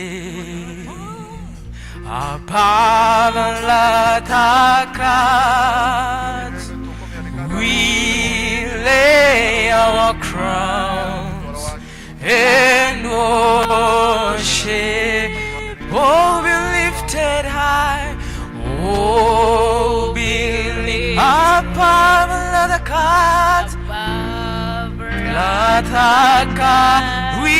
Lifted above the clouds, we lay our crowns and worship. Oh, be lifted high. Oh, be lifted above the clouds. Lataka, we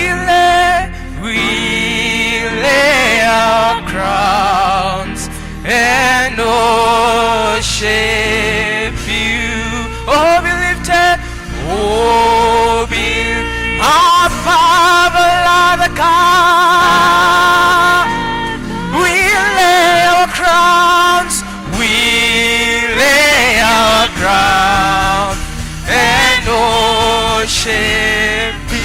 lay our crowns and worship you. Oh, be lifted, oh, be above the clouds. We lay our crowns, we lay our crowns and worship you.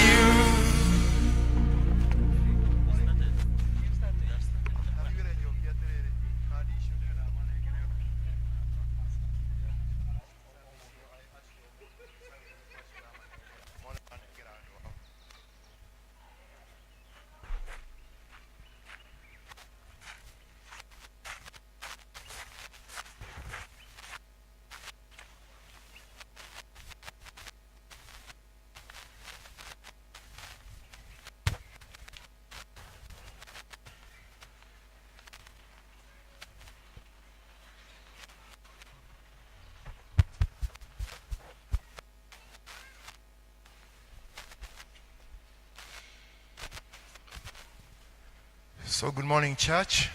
So, good morning, church.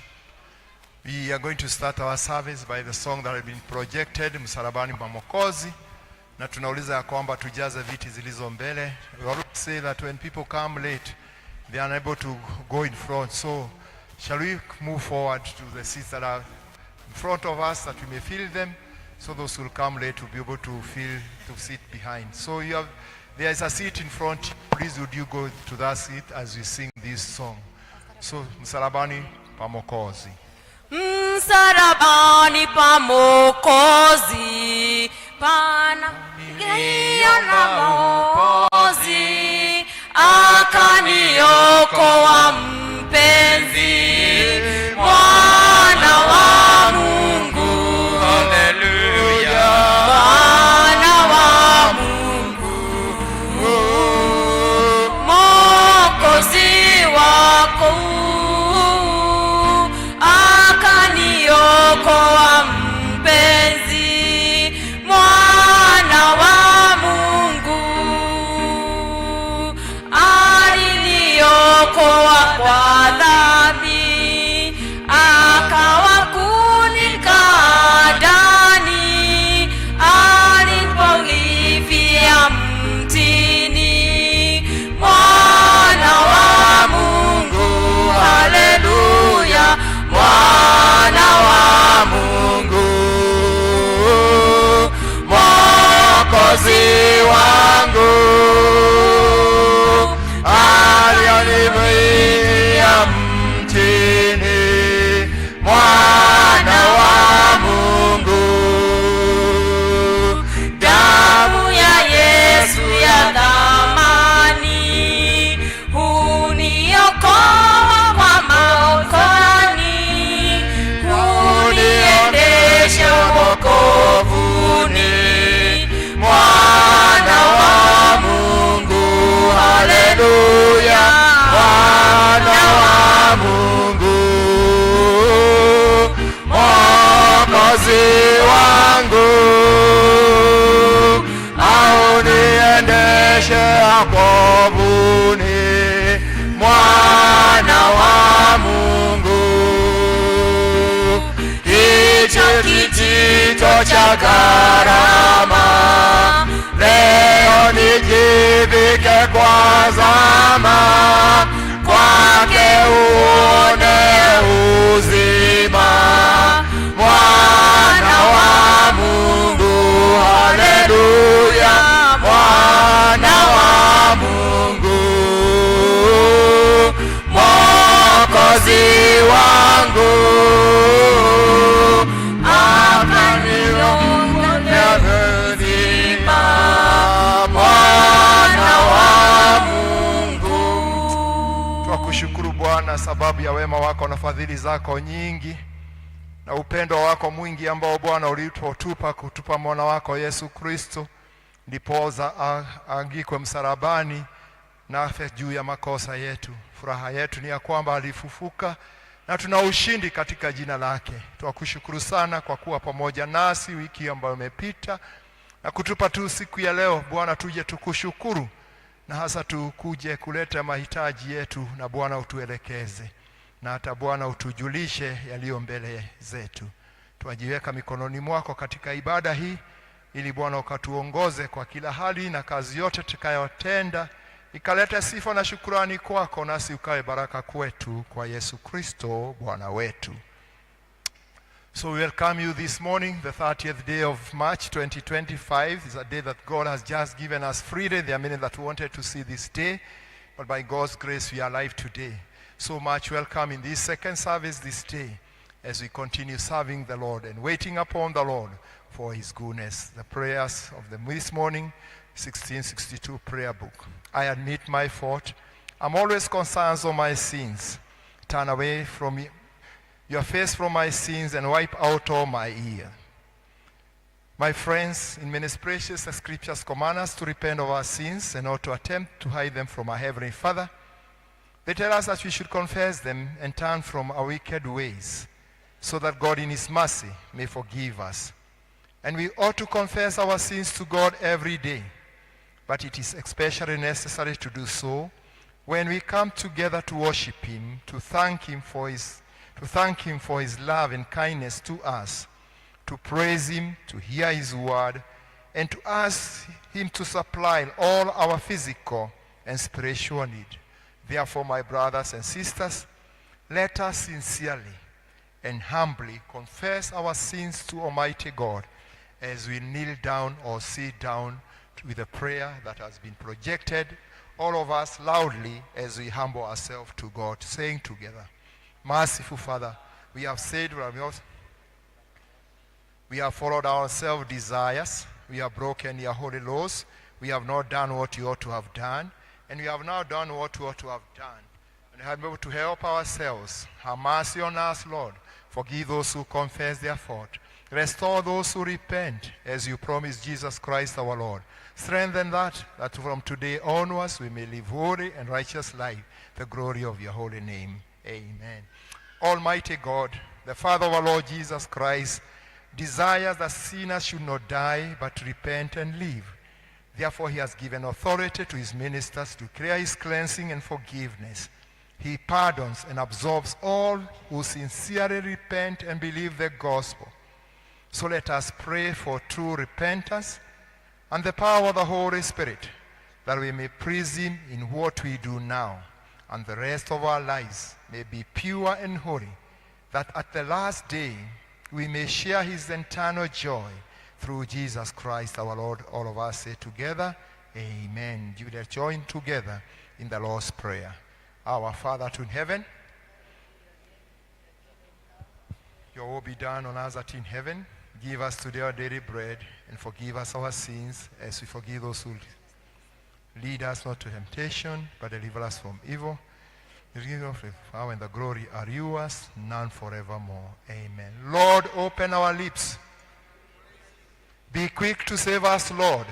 We are going to start our service by the song that has been projected, Msalabani mwa Mwokozi, na tunauliza ya kwamba tujaze viti zilizo mbele. We always say that when people come late, they are unable to go in front. So, shall we move forward to the seats that are in front of us that we may fill them, so those who will come late will be able to fill to sit behind. So you have, there is a seat in front. Please would you go to that seat as we sing this song. So, Msalabani pa Mwokozi. Msalabani pa Mwokozi pana na Mwokozi akaniokoa mpenzi mwana wa Mungu. Haleluya. Mwana wa Mungu, Mwokozi wako, akaniokoa mpenzi mwana wa Mungu, aliniokoa kwa dhambi, akawa kunika ndani, aliponifia mtini, mwana wa Mungu, haleluya, mwana wa Mungu, Mwokozi wangu alionifia mtini, mwana wa Mungu. Damu ya Yesu ya thamani huniokoa kwa maokani, huniendesha wokovuni, Mwana wa Mungu, haleluya, Mwana wa Mungu, Mwokozi wangu, auniendeshe wokovuni, Mwana wa Mungu, hicho kijito cha gharama, leo nijivike kwa zama, kwake uone uzima, Mwana wa Mungu, haleluya, Mwana wa Mungu, Mwokozi wangu, akaniongoza uzima, Mwana wa Mungu. Twakushukuru Bwana. Bwana sababu ya wema wako na fadhili zako nyingi na upendo wako mwingi ambao Bwana ulipotupa kutupa mwana wako Yesu Kristo, ndiposa aangikwe msalabani na afe juu ya makosa yetu. Furaha yetu ni ya kwamba alifufuka na tuna ushindi katika jina lake. Twakushukuru sana kwa kuwa pamoja nasi wiki ambayo imepita na kutupa tu siku ya leo Bwana, tuje tukushukuru na hasa tukuje kuleta mahitaji yetu, na Bwana utuelekeze na hata Bwana utujulishe yaliyo mbele zetu. Twajiweka mikononi mwako katika ibada hii, ili Bwana ukatuongoze kwa kila hali na kazi yote tutakayotenda ikalete sifa na shukurani kwako, nasi ukawe baraka kwetu kwa Yesu Kristo Bwana wetu. So we welcome you this morning, the 30th day of March 2025. It's a day that God has just given us freely. There are many that wanted to see this day, but by God's grace we are alive today. So much welcome in this second service this day as we continue serving the Lord and waiting upon the Lord for his goodness. The prayers of the this morning, 1662 prayer book. I admit my fault. I'm always concerned of my sins. Turn away from me your face from my sins and wipe out all my evil. My friends, in many places the scriptures command us to repent of our sins and not to attempt to hide them from our Heavenly Father. They tell us that we should confess them and turn from our wicked ways, so that God in His mercy may forgive us. And we ought to confess our sins to God every day, but it is especially necessary to do so when we come together to worship Him, to thank Him for His love and kindness to us, to praise Him, to hear His word, and to ask Him to supply all our physical and spiritual need. Therefore, my brothers and sisters, let us sincerely and humbly confess our sins to Almighty God as we kneel down or sit down with a prayer that has been projected, all of us loudly as we humble ourselves to God, saying together, Merciful Father, we have said, we have followed our self desires, we have broken your holy laws, we have not done what you ought to have done, and we have now done what we ought to have done. And we have been able to help ourselves. Have mercy on us, Lord. Forgive those who confess their fault. Restore those who repent, as you promised Jesus Christ our Lord. Strengthen that from today onwards we may live holy and righteous life, the glory of your holy name. Amen. Almighty God, the Father of our Lord Jesus Christ, desires that sinners should not die, but repent and live. Therefore, he has given authority to his ministers to declare his cleansing and forgiveness. He pardons and absolves all who sincerely repent and believe the gospel. So let us pray for true repentance and the power of the Holy Spirit, that we may please him in what we do now, and the rest of our lives may be pure and holy, that at the last day we may share his eternal joy through Jesus Christ our Lord. All of us say together, Amen. You will join together in the Lord's Prayer. Our Father in heaven, your will be done on earth as in heaven. Give us today our daily bread, and forgive us our sins as we forgive those who lead us not to temptation, but deliver us from evil. The kingdom of the power and the glory are yours, none forevermore. Amen. Lord, open our lips. Be quick to save us, Lord.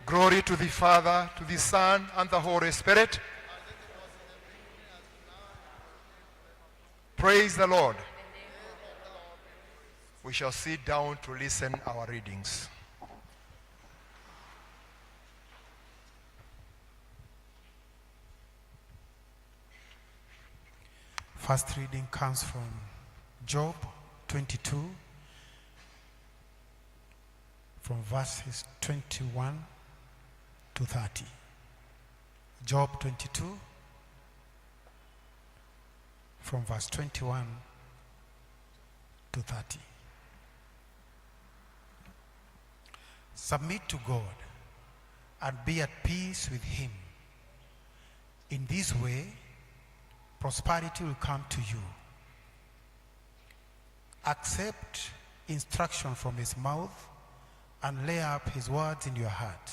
Glory to the Father, to the Son, and the Holy Spirit. Praise the Lord. We shall sit down to listen our readings. First reading comes from Job 22, from verses 21 to 30. Job 22, from verse 21 to 30. Submit to God and be at peace with Him. In this way, prosperity will come to you. Accept instruction from His mouth and lay up His words in your heart.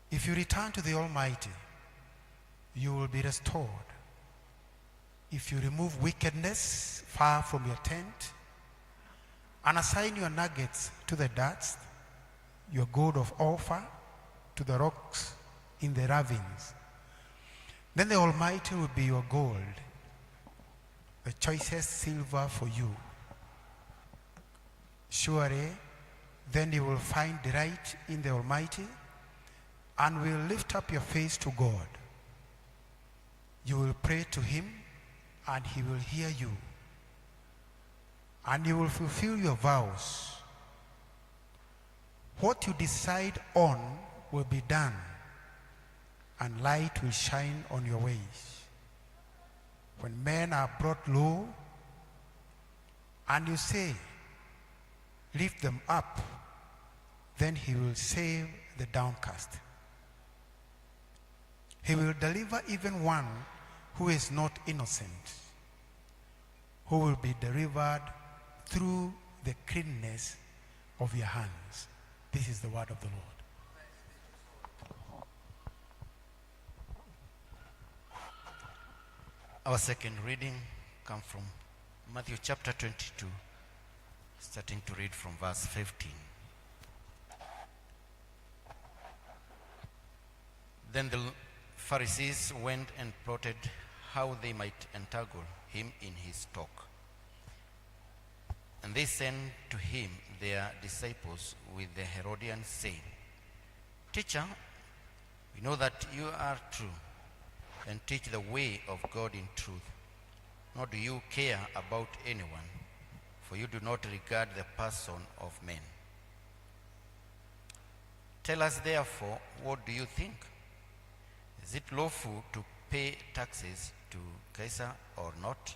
If you return to the Almighty, you will be restored. If you remove wickedness far from your tent, and assign your nuggets to the dust, your gold of Ophir to the rocks in the ravines, then the Almighty will be your gold, the choicest silver for you. Surely, then you will find delight in the Almighty, and will lift up your face to God. You will pray to him, and he will hear you, and you will fulfill your vows. What you decide on will be done, and light will shine on your ways. When men are brought low, and you say, lift them up, then he will save the downcast. He will deliver even one who is not innocent, who will be delivered through the cleanness of your hands. This is the word of the Lord. Our second reading comes from Matthew chapter 22, starting to read from verse 15. Then the Pharisees went and plotted how they might entangle him in his talk. And they sent to him their disciples with the Herodians, saying, Teacher, we know that you are true and teach the way of God in truth, nor do you care about anyone, for you do not regard the person of men. Tell us therefore, what do you think? Is it lawful to pay taxes to Caesar or not?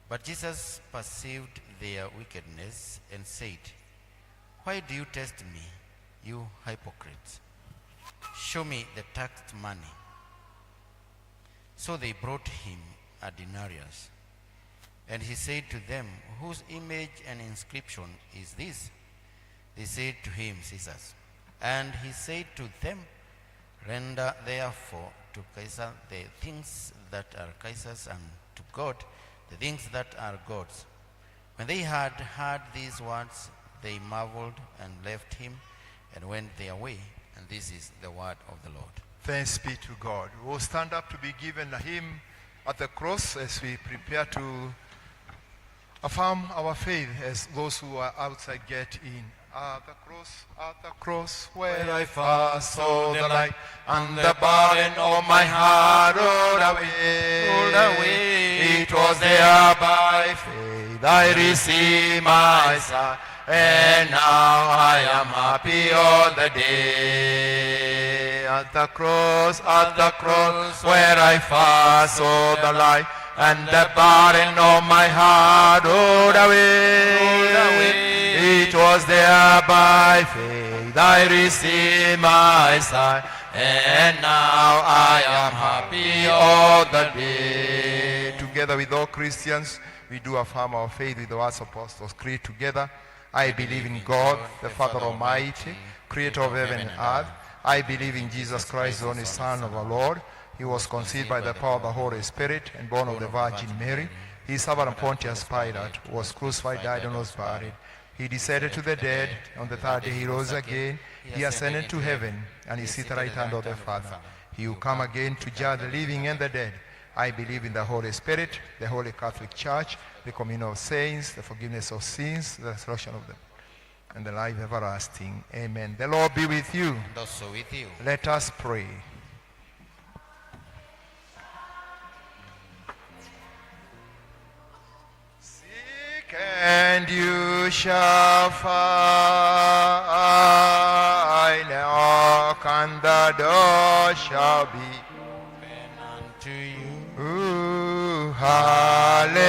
But Jesus perceived their wickedness and said, Why do you test me, you hypocrites? Show me the taxed money. So they brought him a denarius. And he said to them, Whose image and inscription is this? They said to him, Caesar's. And he said to them, Render therefore to Caesar the things that are Caesar's, and to God the things that are God's. When they had heard these words, they marveled and left him and went their way. And this is the word of the Lord. Thanks be to God. We will stand up to be given a hymn at the cross as we prepare to affirm our faith as those who are outside get in. At the cross, where I first saw the light, and the burden of my heart rolled away. Rolled away. It was there by faith I received my sight, and now I am happy all the day. At the cross, where I first saw the light, and the burden of my heart rolled away. Rolled away. It was there by faith I received my sight, and now I am happy all the day. Together with all Christians, we do affirm our faith with the words of Apostles' Creed together. I believe in God, the Father Almighty, creator of heaven and earth. I believe in Jesus Christ, the only Son of our Lord. He was conceived by the power of the Holy Spirit and born of the Virgin Mary. He suffered under Pontius Pilate, was crucified, died, and was buried. He descended to the dead. On the third day he rose again. He ascended to heaven, and he sits at the right hand of the Father. He will come again to judge the living and the dead. I believe in the Holy Spirit, the Holy Catholic Church, the communion of saints, the forgiveness of sins, the resurrection of the and the life everlasting. Amen. The Lord be with you. And also with you. Let us pray. Seek and you shall find, knock and the door shall be open unto you. Ooh, hallelujah,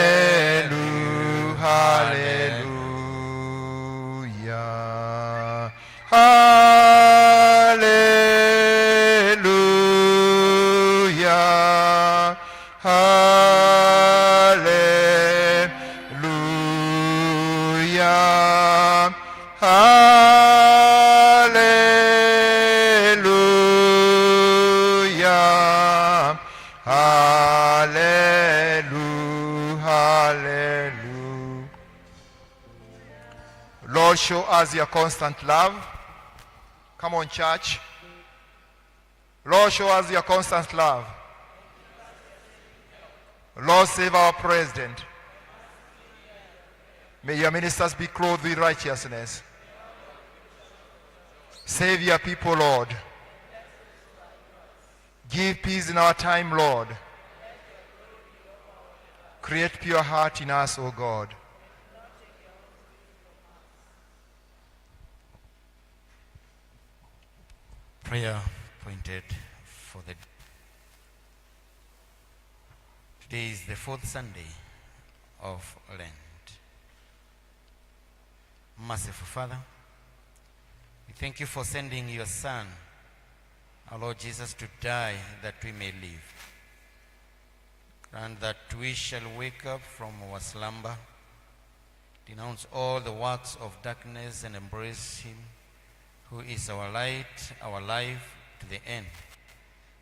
hallelujah, hallelujah, hallelujah, hallelujah, hallelujah. Lord, show us your constant love. Come on, church. Lord, show us your constant love. Lord, save our president. May your ministers be clothed with righteousness. Save your people, Lord. Give peace in our time, Lord. Create pure heart in us, O God. Prayer pointed for the today is the fourth Sunday of Lent. Merciful Father, we thank you for sending your Son, our Lord Jesus, to die that we may live. Grant that we shall wake up from our slumber, denounce all the works of darkness, and embrace him who is our light, our life, to the end.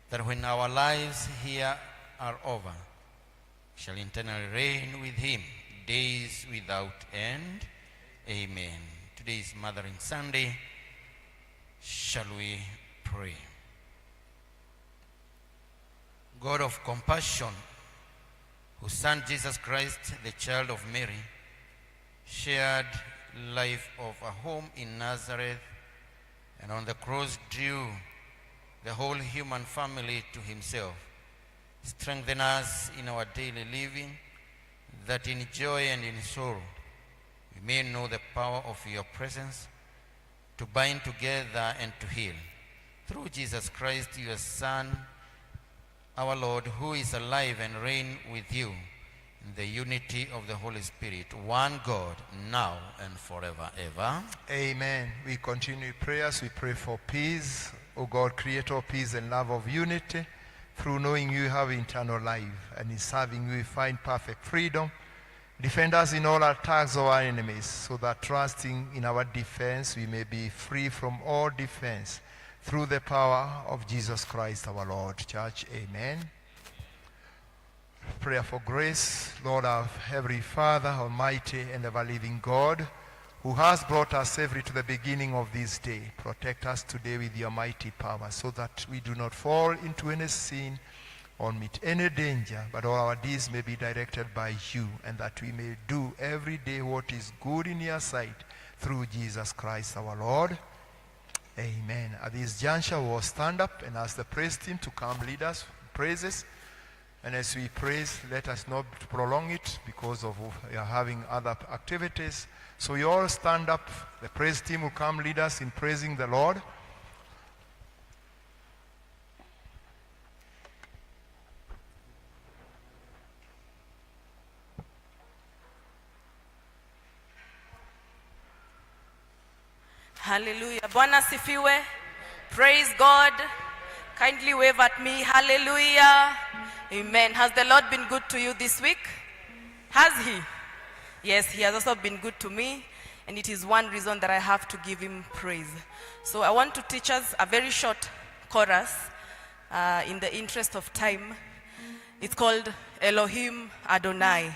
That when our lives here are over, we shall eternally reign with him, days without end. Amen. Today is Mothering Sunday. Shall we pray? God of compassion, whose Son Jesus Christ, the child of Mary, shared life of a home in Nazareth, and on the cross drew the whole human family to himself. Strengthen us in our daily living, that in joy and in sorrow we may know the power of your presence to bind together and to heal. Through Jesus Christ, your Son, our Lord, who is alive and reign with you in the unity of the Holy Spirit, one God, now and forever, ever. Amen. We continue prayers. We pray for peace. O God, creator of peace and love of unity, through knowing you have eternal life, and in serving you we find perfect freedom. Defend us in all attacks of our enemies, so that trusting in our defense we may be free from all defense, through the power of Jesus Christ our Lord. Church, amen. Prayer for grace. Lord, our Heavenly Father, Almighty and ever-living God, who has brought us safely to the beginning of this day, protect us today with your mighty power, so that we do not fall into any sin or meet any danger, but all our deeds may be directed by you, and that we may do every day what is good in your sight, through Jesus Christ our Lord. Amen. At this juncture, we will stand up and ask the praise team to come lead us praises. And as we praise, let us not prolong it because of we are having other activities. So we all stand up. The praise team will come lead us in praising the Lord. Hallelujah. Bwana sifiwe. Praise God. Kindly wave at me. Hallelujah. Amen. Has the Lord been good to you this week? Has he? Yes, he has also been good to me, and it is one reason that I have to give him praise. So I want to teach us a very short chorus in the interest of time. It's called Elohim Adonai.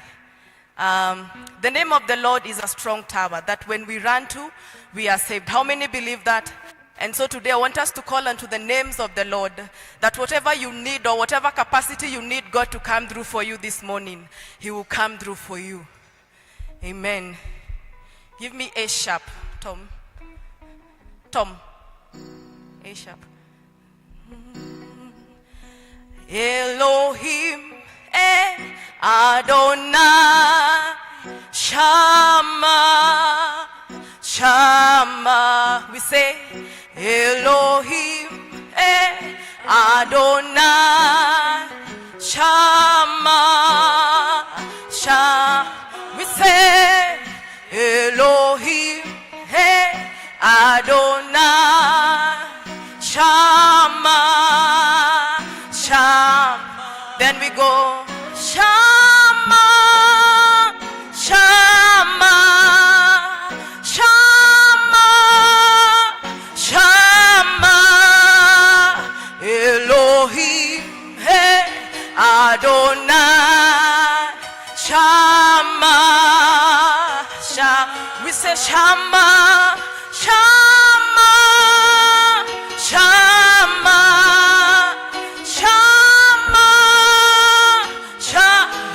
The name of the Lord is a strong tower that when we run to, we are saved. How many believe that? And so today I want us to call unto the names of the Lord, that whatever you need or whatever capacity you need God to come through for you this morning, he will come through for you. Amen. Give me A sharp, Tom. Tom. A sharp. Elohim Adonai Shammah, Shammah. We say Elohim Adonai Shammah, Shammah. We say Elohim Adonai Shammah, Shammah. Then we go Shammah, Shammah, Shammah, Shammah. Elohim Adonai Shammah, Shammah. We say Shama, Shama, Shama, Shama,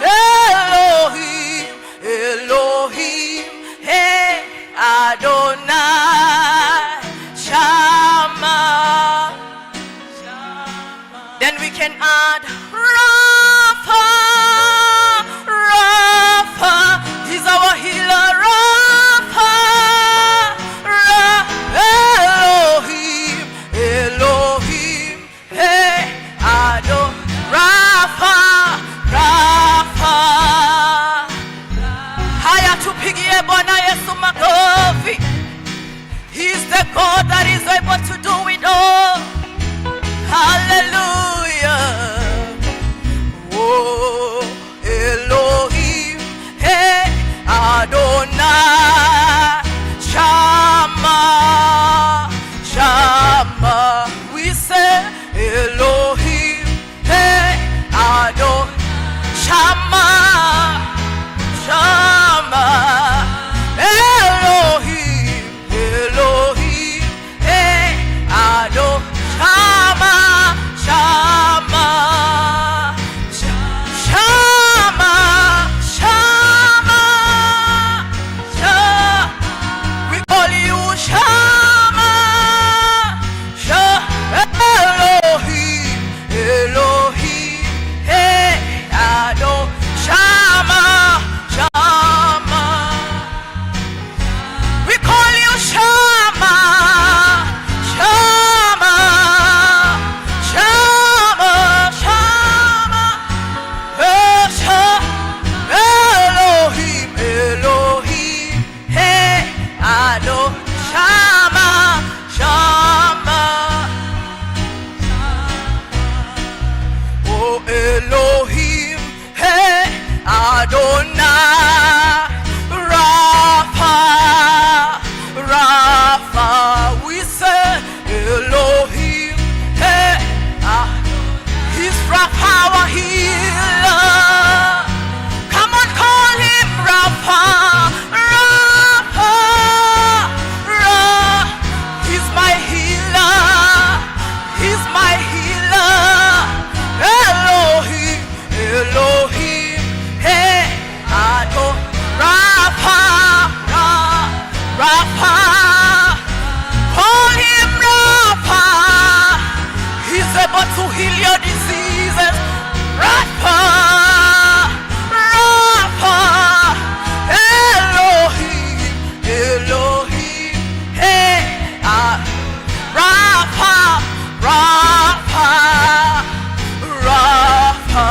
Elohim, Elohim, hey, Adonai, Shama. Then we can add Rapha, Rapha, he's our healer, Rapha, Elohim, Elohim, hey, Adonai, Rapha, Rapha. Haya, tupigie Bwana Yesu makofi. He's the God that is able to do it all. Hallelujah. Oh, Elohim, hey, Adonai, Shama, Shama. We say Elohim, hey, Adonai, Shama, Shama, Elohim, Elohim, hey, Adonai, Shama, Shama, Shama, Shama, Shama. We call you Shama, Elohim, Elohim, hey, Adonai, Shama, Shama. We call you Shama, Shama, Shama, Shama, Elohim, Elohim, hey, Adonai, Shama, Shama. Oh Elohim, hey, Adonai, Rapha, Rapha. We say Elohim, hey, he's Rapha, our healer. Come on, call him Rapha, Rapha, Rapha. He's my healer. He's my healer. Elohim, Elohim, hey, Adonai, Rapha, Rapha. Call him Rapha. He's able to heal your diseases. Rapha, Rapha, Elohim, Elohim, hey, Rapha, Rapha, Rapha,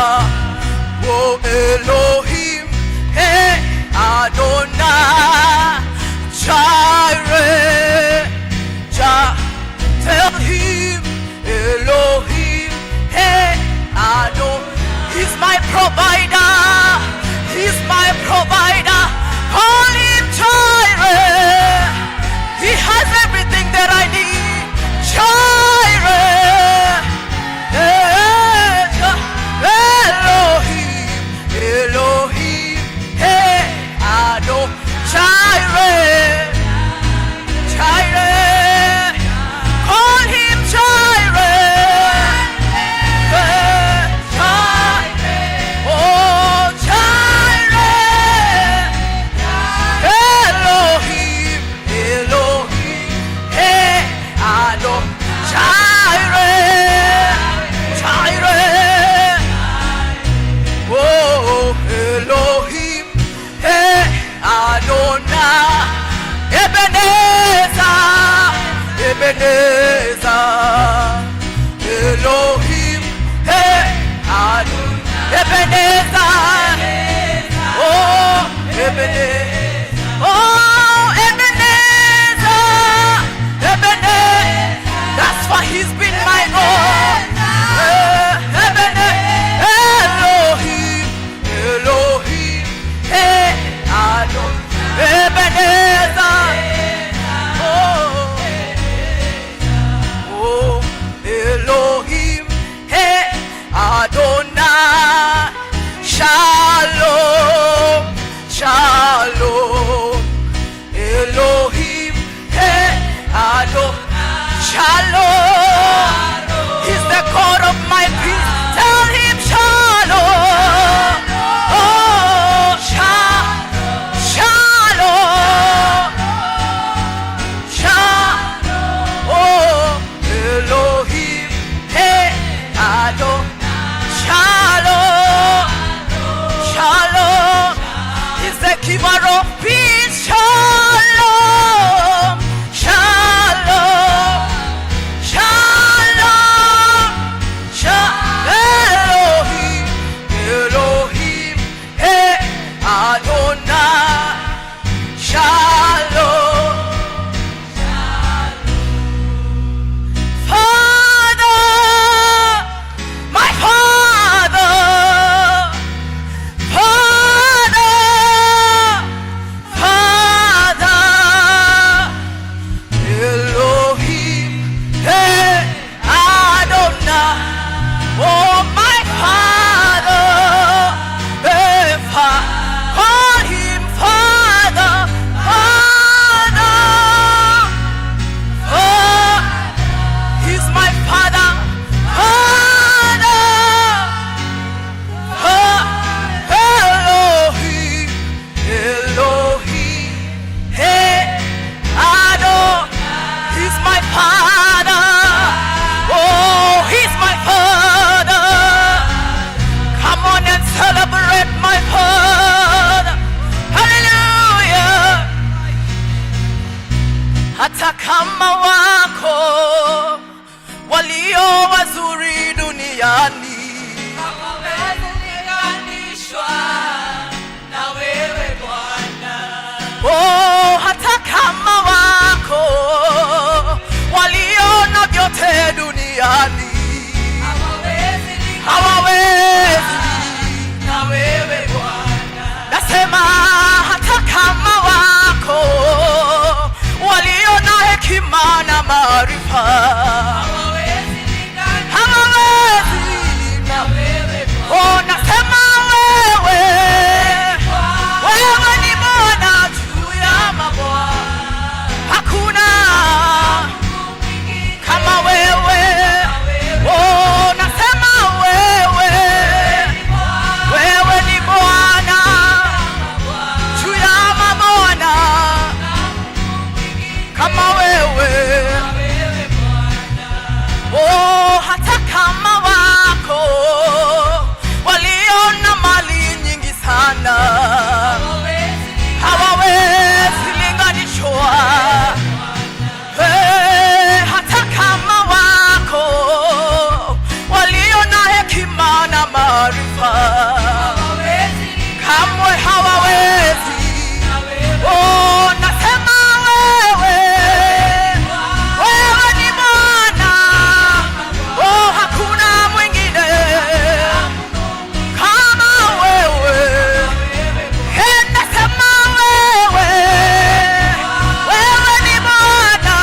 oh Elohim, hey, Adonai, Jireh, Jah, tell him, Elohim, hey, Adonai, he's my provider, he's my provider. Call him Jireh, he has everything that I need. Jireh, hey, Elohim, Elohim, hey, Adonai, Jireh, Jireh, call him Jireh, hey, Jireh, oh Jireh, Elohim, Elohim, hey, Adonai, Jireh, Jireh, oh Elohim, hey, Adonai, Ebenezer, Ebenezer, Elohim, hey, Adonai, Ebenezer, oh Ebenezer, oh Ebenezer, Ebenezer, that's why he's been my God. Ebenezer, Elohim, Elohim, hey, Adonai, Ebenezer, oh, oh, Elohim, hey, Adonai, Shammah. Shalom. He's the giver of peace. Shalom. Shalom. Shalom. Elohim. Elohim. Hey, Adonai. Shalom. Father, my Father, Father, Father, Elohim, hey, Adonai, oh my Father, hey, call him Father, Father, Father. He's my Father, Father, Elohim, Elohim, hey, Adonai. He's my Father, oh, he's my Father. Come on and celebrate my Father, hallelujah. Hata kama wako walio wazuri duniani, Hawawezi linganishwa na wewe Bwana. Oh, hata kama wako walio na vyote duniani, Hawawezi hawawezi. na wewe Bwana. Nasema hata kama wako walio na hekima na maarifa, Hawawezi linganishwa hawawezi. na wewe Bwana. Oh, nasema wewe, wewe ni Bwana juu ya mabwana, hakuna kama wewe. Oh, nasema wewe, wewe ni Bwana juu ya mabwana, kama wewe. Oh, hata kama wako walio na mali nyingi sana, hawawezi linganishwa. Hey, hata kama wako walio na hekima na maarifa, kamwe hawawezi. Oh, nasema wewe, wewe ni Bwana. Oh, hakuna mwingine kama wewe. Hey, nasema wewe, wewe ni Bwana.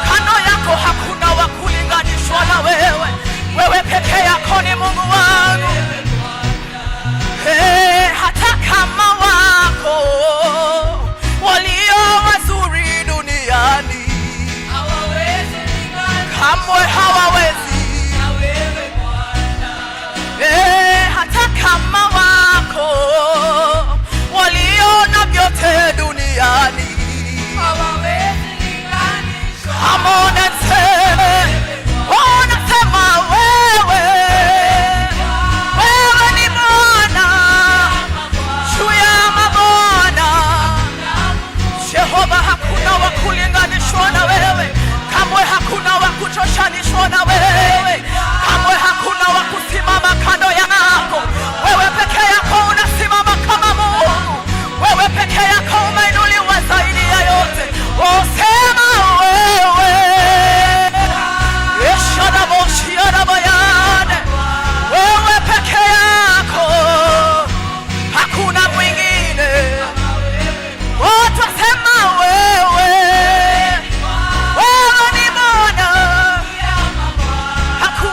Kando yako hakuna wa kulinganishwa na wewe. Wewe peke yako ni Mungu wangu. Hey, hata kama wako walio wazuri duniani, kamwe hawawezi. Hey, hata kama wako walio na vyote duniani, come on and say, oh, nasema wewe, wewe ni Bwana juu ya mabwana. Jehova, hakuna wa kulinganishwa na wewe, kamwe hakuna wa kutoshanishwa na wewe, kamwe hakuna wa kusimama kando yako. Wewe peke yako unasimama kama Mungu, wewe peke yako umeinuliwa zaidi ya yote. Oh, sema wewe, Eshadaboshiadabayane. Wewe peke yako, hakuna mwingine. Oh, twasema wewe, wewe ni Bwana, hakuna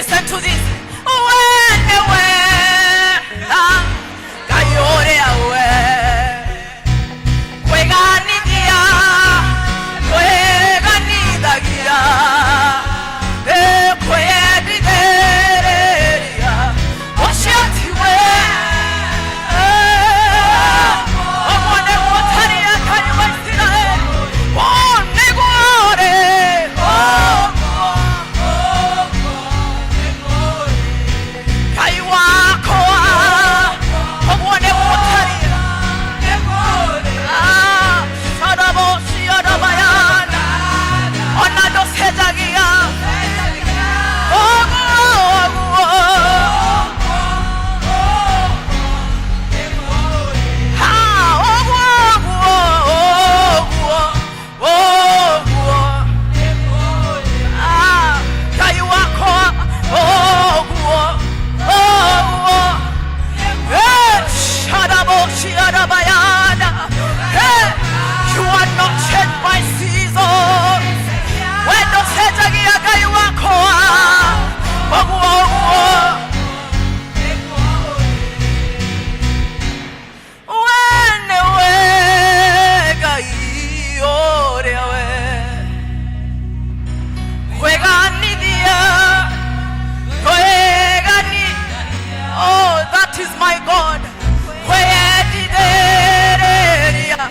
Listen to this. Wewe kayore awe kweganigia kweganithagia kwedigereria ũcio tiwe ũguo nĩguo ũtariĩ Ngai wa Isiraeli. Ũũ nĩguo ũrĩ. Ngai wakwa ũguo nĩguo ũtariĩ. Ah, shadaboshiyadabayana. Ona ndũcenjagia. Ũguo, ũguo. Ha, ũguo, ũguo, ũguo, ũguo. Ah, Ngai wakwa, ũguo, ũguo. Hey, shadaboshiyadabayana. Hey, you are not changed by seasons. Wendo cenjagia Ngai wakwa. Ũguo, ũguo. We nĩwe Ngai ũrĩa we kweganithia kwegani. Oh, that is my God. Kweyedidereria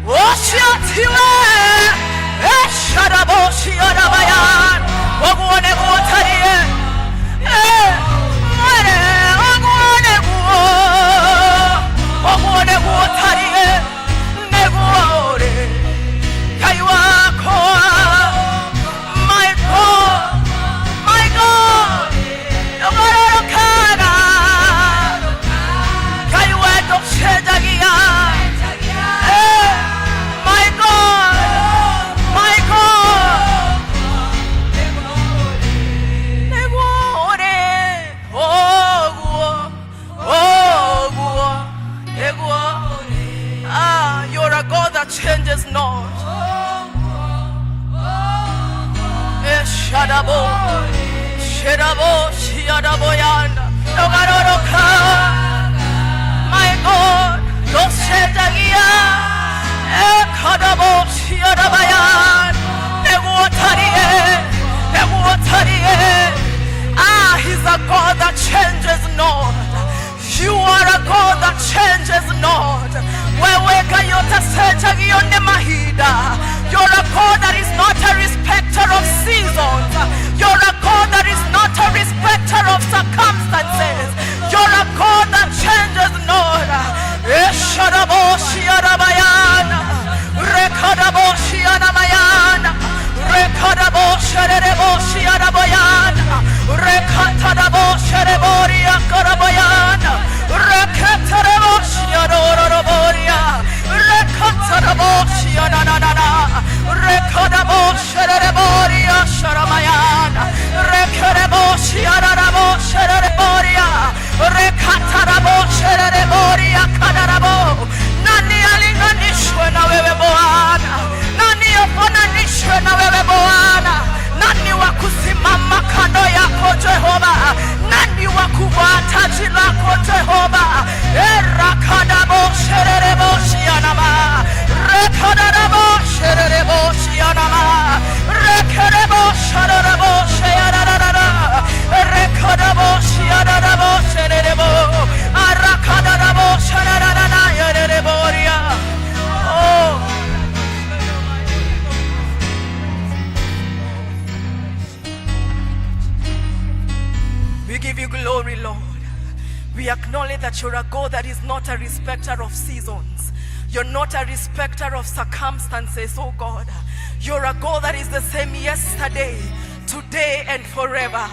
ũcio tiwe esharaboshiarabayan ũguo nĩguo ũtariĩ. Eh, mwene ũguo nĩguo ũguo nĩguo ũtariĩ nĩguo ũrĩ Ngai wakwa. My God, my God, ndũgarũrũkaga. Ngai we ndũcenjagia. Eh, my God, my God, nĩguo ũrĩ ũguo ũguo nĩguo. Ah, you're a God that changes not. Eh, shadabo, shadabo, shiadabo yana. Ndũgarũrũka. My God, ndũcenjagia. Eh, kadabo, shiadabayan. Nĩguo ũtariĩ, nĩguo ũtariĩ. Ah, he's a God that changes not. You are a God that changes not. Wewe Ngai ũtacenjagio nĩ mahinda. You're a God that is not a respecter of seasons. You're a God that is not a respecter of circumstances. You're a God that changes not. Esharaboshiarabayana. Rekadaboshianamayana. Rekadaboshereboshiarabayana. Rekatadaboshereboriakarabayana. Rekataraboshiarororoboria. Rekataraboshiananana. Rekadaboshereboria sharamayana. Rekereboshiararaboshereboria. Rekataraboshereboria kadarabo. Nani alinganishwe na wewe Bwana? Nani afananishwe na wewe Bwana? Nani wa kusimama kando yako Jehova? Nani wa kuvaa taji lako Jehova? Erakadabosherereboshianama. Rekadabosherereboshianama. Rekerebosharabosheararara. Rekadaboshiaraboshererebo. Arakadabosharararayereboria. Oh. We give you glory, Lord. We acknowledge that you're a God that is not a respecter of seasons. You're not a respecter of circumstances, oh God. You're a God that is the same yesterday, today, and forever.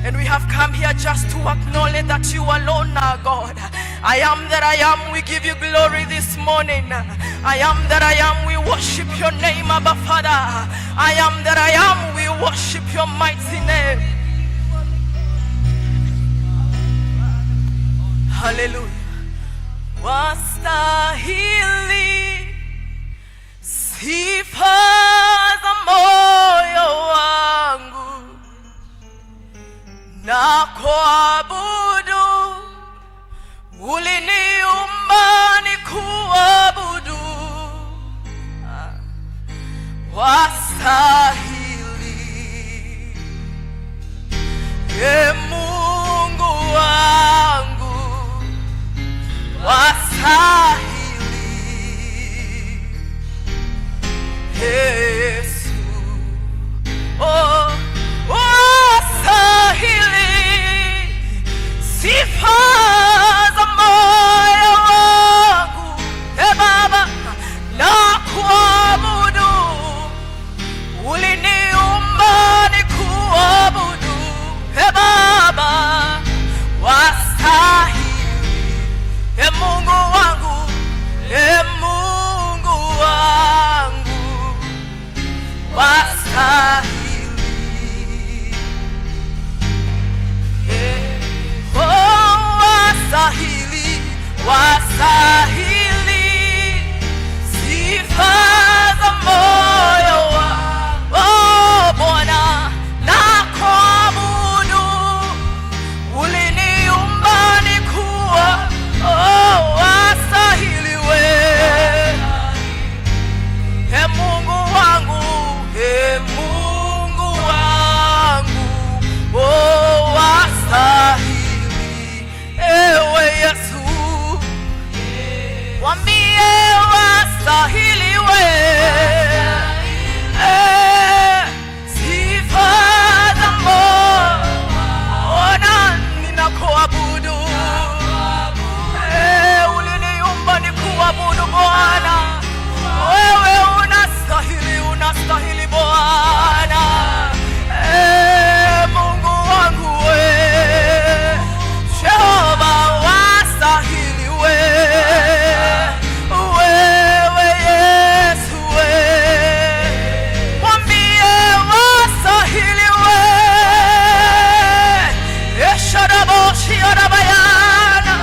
And we have come here just to acknowledge that you alone are God. I am that I am. We give you glory this morning. I am that I am. We worship your name, Abba Father. I am that I am. We worship your mighty name. Hallelujah. Wastahili sifa za moyo wangu. Na kuabudu, uliniumba nikuabudu, wastahili, e Mungu wangu, wastahili, Yesu, oh, wastahili sifa za moyo wangu, e Baba, nakuabudu, uliniumba nikuabudu, e Baba, wastahili, e Mungu wangu, e Mungu wangu, wastahili. Oh, wastahili, wastahili sifa za moyo wangu. Oh, Bwana, nakuabudu, uliniumba nikuwa, oh, wastahili we, e Mungu wangu, e Mungu wangu, oh, wastahili, ewe Yesu, mwambie wastahili we, eh, sifa za moyo, ona ninakuabudu, eh, uliniumba nikuabudu Bwana, wewe unastahili, unastahili Bwana, eh, Mungu wangu we, Jehova wastahili we, wewe Yesu we, mwambie wastahili we, Esharaboshiarabayana,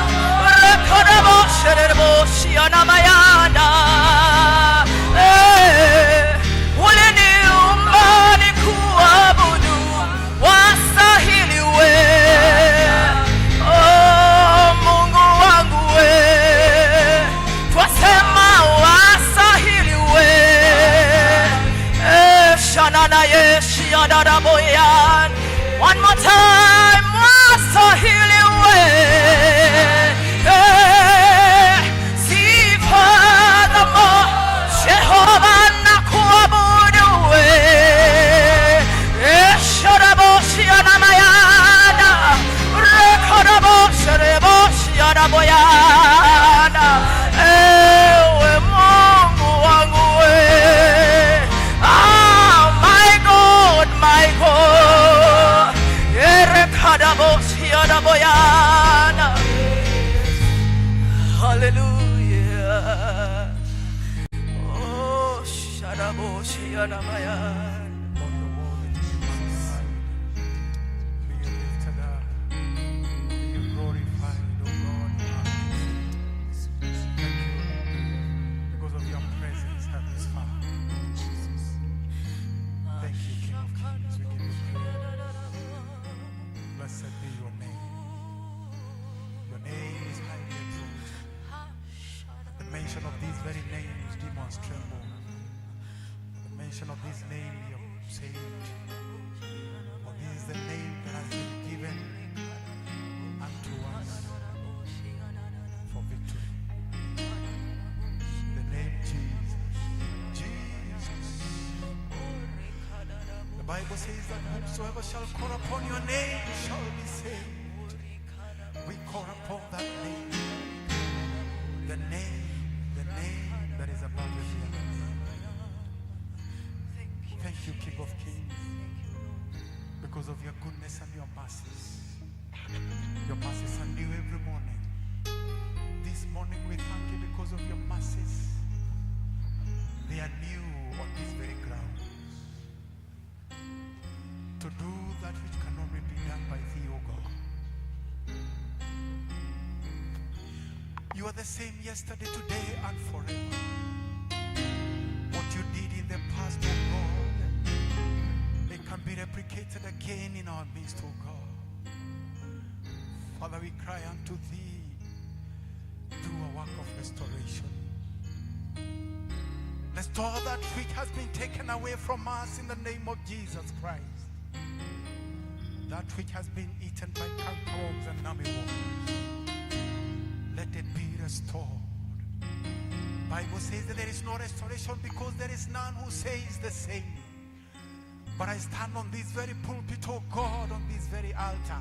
rekoraboshereboshianamayana. Eh, uliniumba nikuabudu, wastahili we, oh, Mungu wangu we, twasema wastahili we, eh, shanana yeshiadaraboyan. One more time, wastahili we, eh, sifa za Jehova nakuabudu we, esharaboshianamayana, rekoraboshereboshianaboyana. Ewe Mungu wangu we, ah, my God, my God, erekadaboshianaboyana. Hallelujah. Oh, sharaboshianamayana. Lord, you're worthy to be magnified. Be you lifted up. Be you glorified, O God. In our midst. Thank you because of your presence at this far. Thank you, King of Kings. We give you praise. Blessed be your name. Your name is highly exalted. At the mention of these very names, demons tremble. At the mention of this name, you are saved. For this is the name that has been given unto us for victory. The name Jesus. Jesus. The Bible says that whomsoever shall call upon your name shall be saved. We call upon that name. The name that is above every other name. Thank you, King of Kings, because of your goodness and your mercies. Your mercies are new every morning. This morning we thank you because of your mercies. They are new on this very ground. To do that which can only be done by thee, O God. You are the same yesterday, today, and forever. What you did in the past, O God, it can be replicated again in our midst, O God. Father, we cry unto thee. Do a work of restoration. Restore that which has been taken away from us in the name of Jesus Christ. That which has been eaten by cankerworms and armyworms, let it be restored. Bible says that there is no restoration because there is none who says the same. But I stand on this very pulpit, oh God, on this very altar,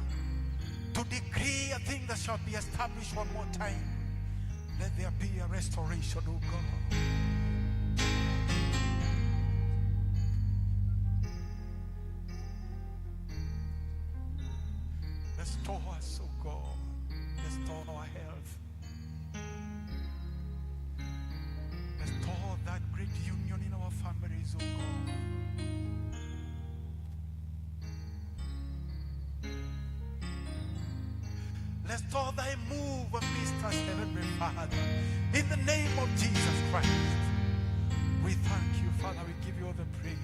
to decree a thing that shall be established one more time. Let there be a restoration, oh God. Restore us, oh God. Restore our health. Restore that great union in our families, oh God. Restore thy move amidst us, Heavenly Father. In the name of Jesus Christ. We thank you, Father. We give you all the praise.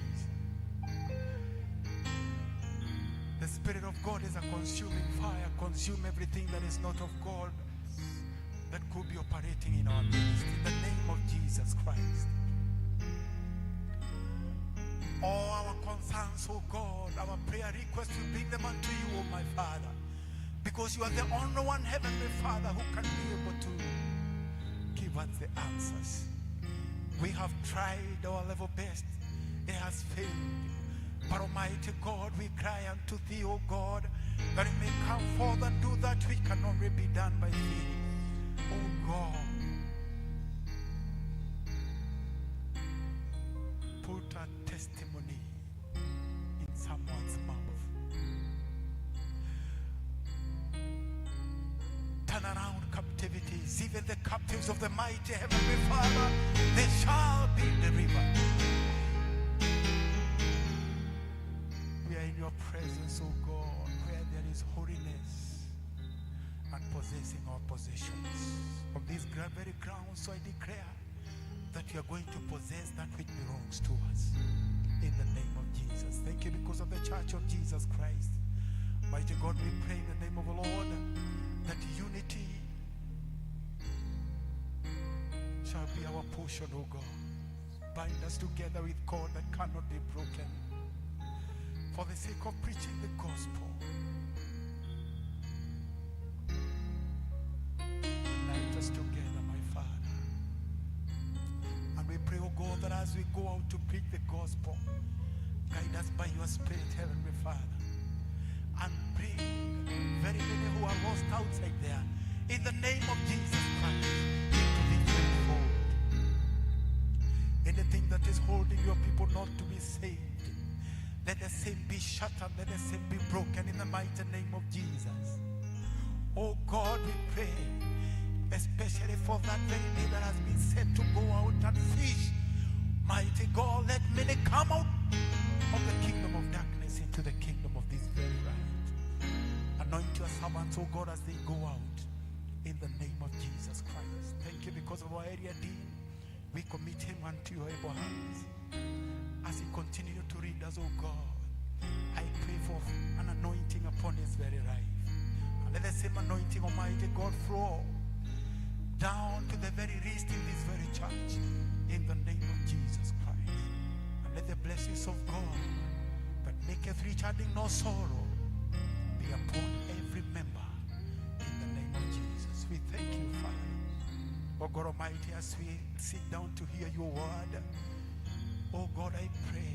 The Spirit of God is a consuming fire. Consume everything that is not of God that could be operating in our midst. In the name of Jesus Christ. All our concerns, oh God, our prayer requests, we bring them unto you, oh my Father. Because you are the only one, Heavenly Father, who can be able to give us the answers. We have tried our level best. It has failed. But Almighty God, we cry unto thee, O God, that you may come forth and do that which can only be done by thee. O God, put a testimony in someone's mouth. Turn around captivities, even the captives of the mighty Heavenly Father, they shall be delivered. We are in your presence, O God, where there is holiness and possessing our possessions. On this very ground, so I declare that we are going to possess that which belongs to us. In the name of Jesus. Thank you because of the Church of Jesus Christ. Mighty God, we pray in the name of the Lord that unity shall be our portion, O God. Bind us together with God that cannot be broken. For the sake of preaching the gospel, unite us together, my Father. And we pray, O God, that as we go out to preach the gospel, guide us by your Spirit, Heavenly Father, and bring very many who are lost outside there, in the name of Jesus Christ, into the great fold. Anything that is holding your people not to be saved, let the same be shattered, let the same be broken in the mighty name of Jesus. Oh God, we pray, especially for that very day that has been set to go out and fish. Mighty God, let many come out of the kingdom of darkness into the kingdom of this very light. Anoint your servants, oh God, as they go out in the name of Jesus Christ. Thank you because of our area dean. We commit him unto your able hands. As he continues to read us, oh God, I pray for an anointing upon his very life. And let the same anointing, Almighty God, flow down to the very least in this very church, in the name of Jesus Christ. And let the blessings of God that maketh rich, adding no sorrow, be upon every member in the name of Jesus. We thank you, Father. Oh God Almighty, as we sit down to hear your word, oh God, I pray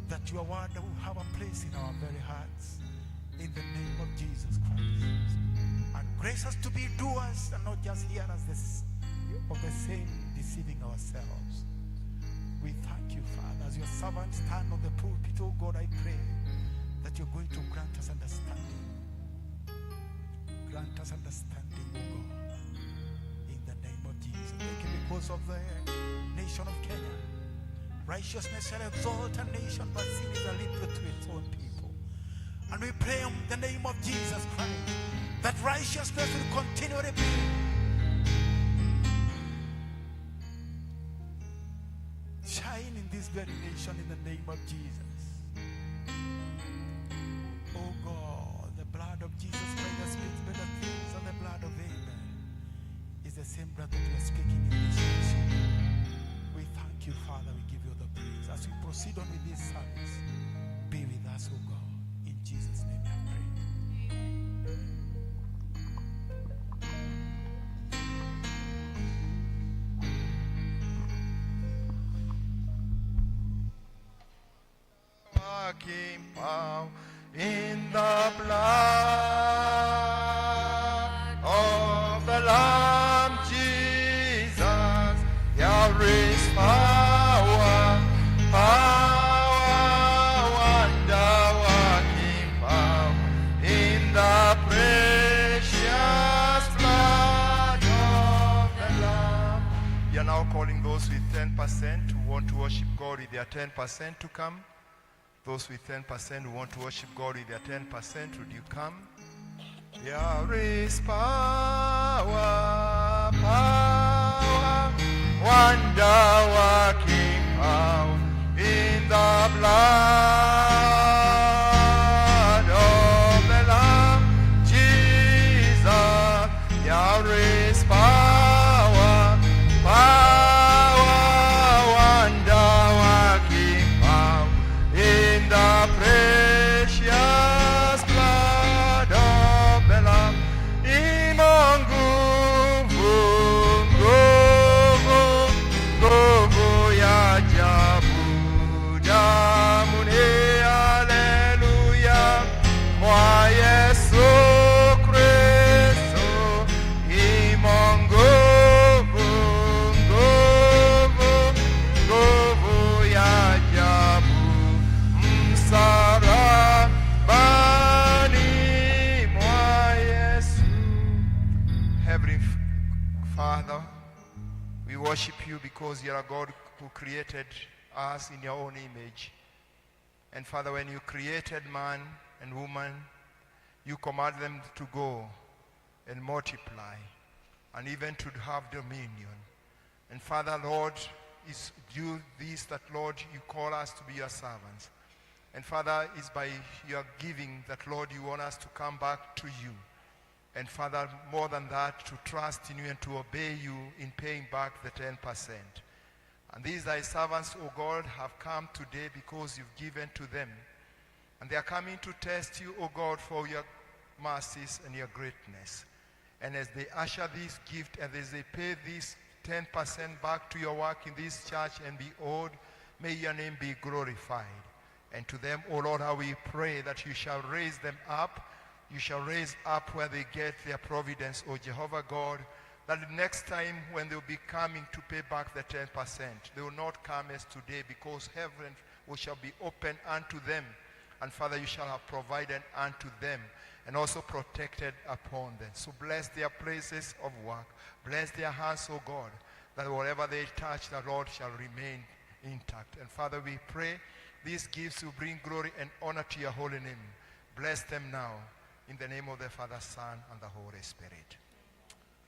that your word will have a place in our very hearts in the name of Jesus Christ. And grace us to be doers and not just hearers of the same, deceiving ourselves. We thank you, Father. As your servants stand on the pulpit, oh God, I pray that you're going to grant us understanding. Grant us understanding, oh God, in the name of Jesus. Thank you because of the nation of Kenya. Righteousness shall exalt a nation, but sin is a little to its own people. And we pray in the name of Jesus Christ that righteousness will continually be shine in this very nation in the name of Jesus. Oh God, the blood of Jesus Christ that speaks better proceed on with this service, be with us, O God. In Jesus' name we have prayed. Working power in the blood of the Lamb Jesus. There is power, power, wonder-working power in the precious blood of the Lamb. We are now calling those with 10% who want to worship God with their 10% to come. Those with 10% who want to worship God with their 10%, would you come? There is power, power, wonder-working power in the blood of the Lamb, Jesus. There is power, power, wonder-working power in the precious blood of the Lamb. Imo nguvu, nguvu, nguvu ya ajabu damuni, haleluya, mwa Yesu Kristo. Imo nguvu, nguvu, nguvu ya ajabu msalabani mwa Yesu. Heavenly Father, we worship you because you are a God who created us in your own image. And Father, when you created man and woman, you command them to go and multiply and even to have dominion. And Father, Lord, it's due this that, Lord, you call us to be your servants. And Father, it's by your giving that, Lord, you want us to come back to you. And Father, more than that, to trust in you and to obey you in paying back the 10%. And these thy servants, O God, have come today because you've given to them. And they are coming to test you, O God, for your mercies and your greatness. And as they usher this gift and as they pay this 10% back to your work in this church and be owed, may your name be glorified. And to them, O Lord, how we pray that you shall raise them up. You shall raise up where they get their providence, O Jehovah God, that the next time when they will be coming to pay back the 10%, they will not come as today, because heaven will shall be open unto them. And Father, you shall have provided unto them and also protected upon them. So bless their places of work. Bless their hands, O God, that whatever they touch, the Lord shall remain intact. And Father, we pray these gifts will bring glory and honor to your holy name. Bless them now. In the name of the Father, Son, and the Holy Spirit.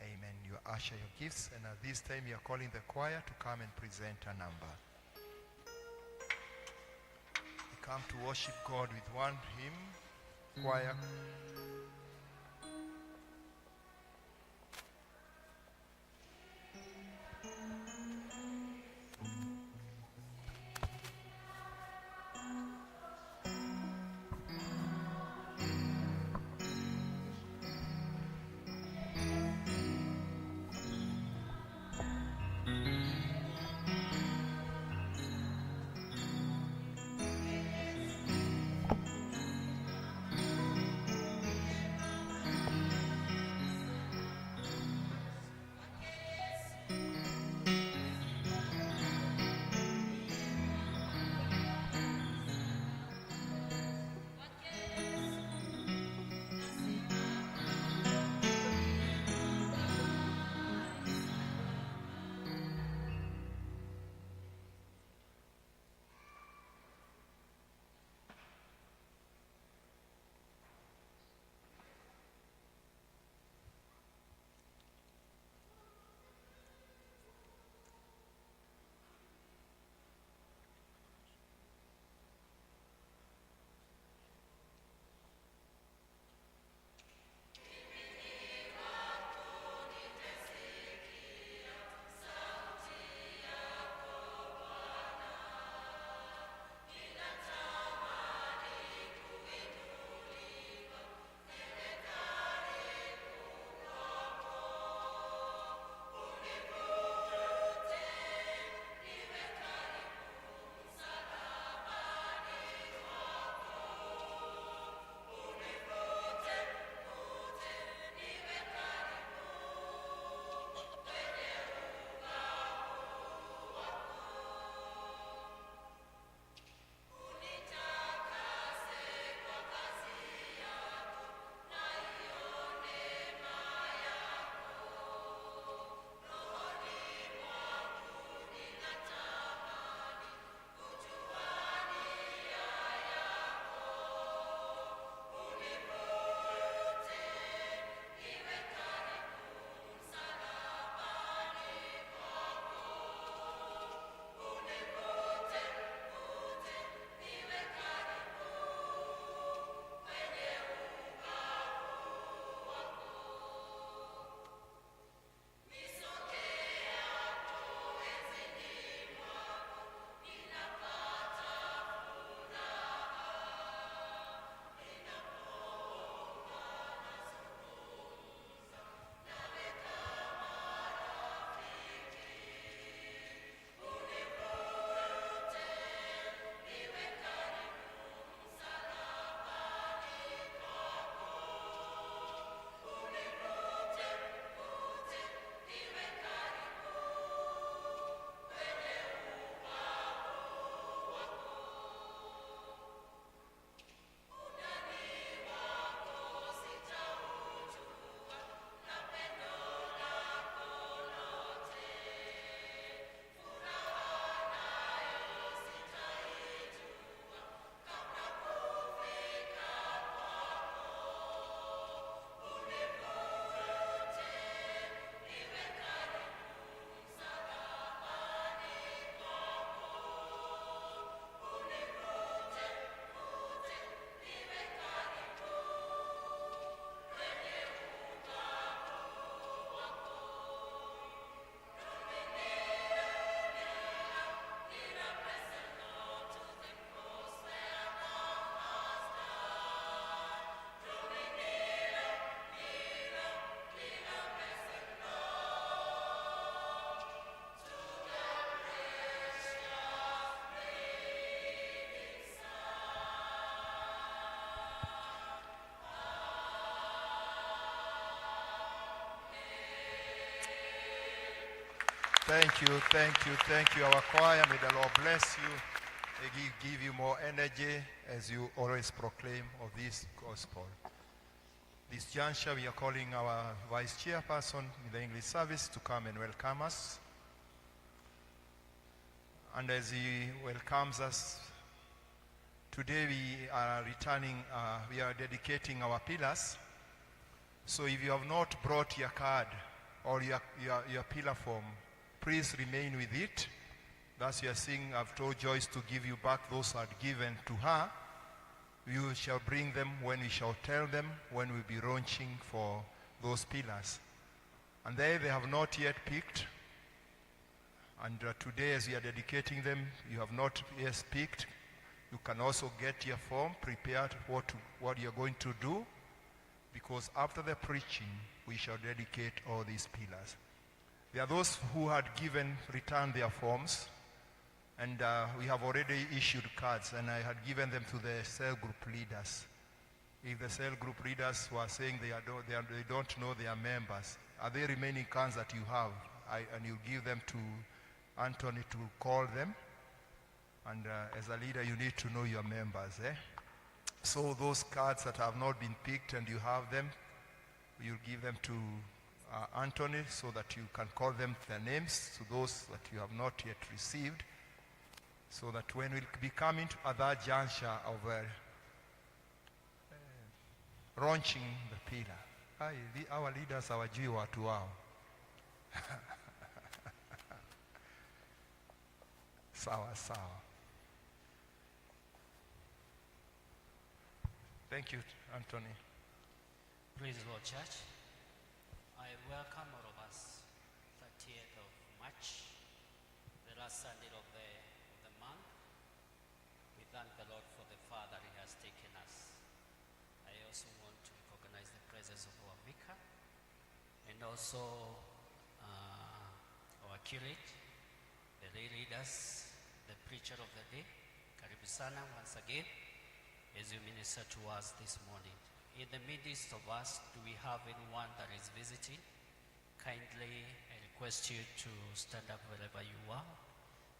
Amen. You usher your gifts, and at this time you are calling the choir to come and present a number. We come to worship God with one hymn. Choir. Thank you, thank you, thank you, our choir. May the Lord bless you. May He give you more energy as you always proclaim of this gospel. This juncture, we are calling our vice chairperson in the English service to come and welcome us. And as he welcomes us, today we are returning, we are dedicating our pillars. So if you have not brought your card or your pillar form, please remain with it. Thus you are seeing, I've told Joyce to give you back those I had given to her. You shall bring them when we shall tell them when we'll be launching for those pillars. And they have not yet picked. And today as we are dedicating them, you have not yet picked. You can also get your form, prepared what you're going to do, because after the preaching, we shall dedicate all these pillars. There are those who had given, returned their forms, and we have already issued cards, and I had given them to the cell group leaders. If the cell group leaders were saying they don't know their members, are there remaining cards that you have? And you give them to Anthony to call them. And as a leader, you need to know your members. So those cards that have not been picked and you have them, you'll give them to Anthony so that you can call them their names to those that you have not yet received, so that when we'll be coming to other juncture of launching the pillar. Our leaders hawajui watu wao. Sawa, sawa. Thank you, Anthony. Praise the Lord, Church. I welcome all of us, 30th of March, the last Sunday of the month. We thank the Lord for the far that He has taken us. I also want to recognize the presence of our vicar and also our curate, the lay leaders, the preacher of the day. Karibu sana once again as you minister to us this morning. In the midst of us, do we have anyone that is visiting? Kindly, I request you to stand up wherever you are,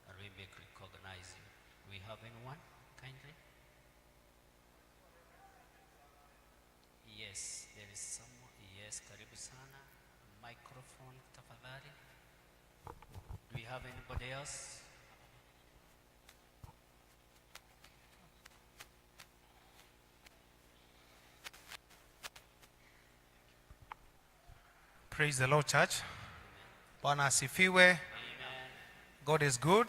and we may recognize you. Do we have anyone? Kindly? Yes, there is someone. Yes, karibu sana. Microphone, tafadhali. Do we have anybody else? Praise the Lord, church. Bwana asifiwe. God is good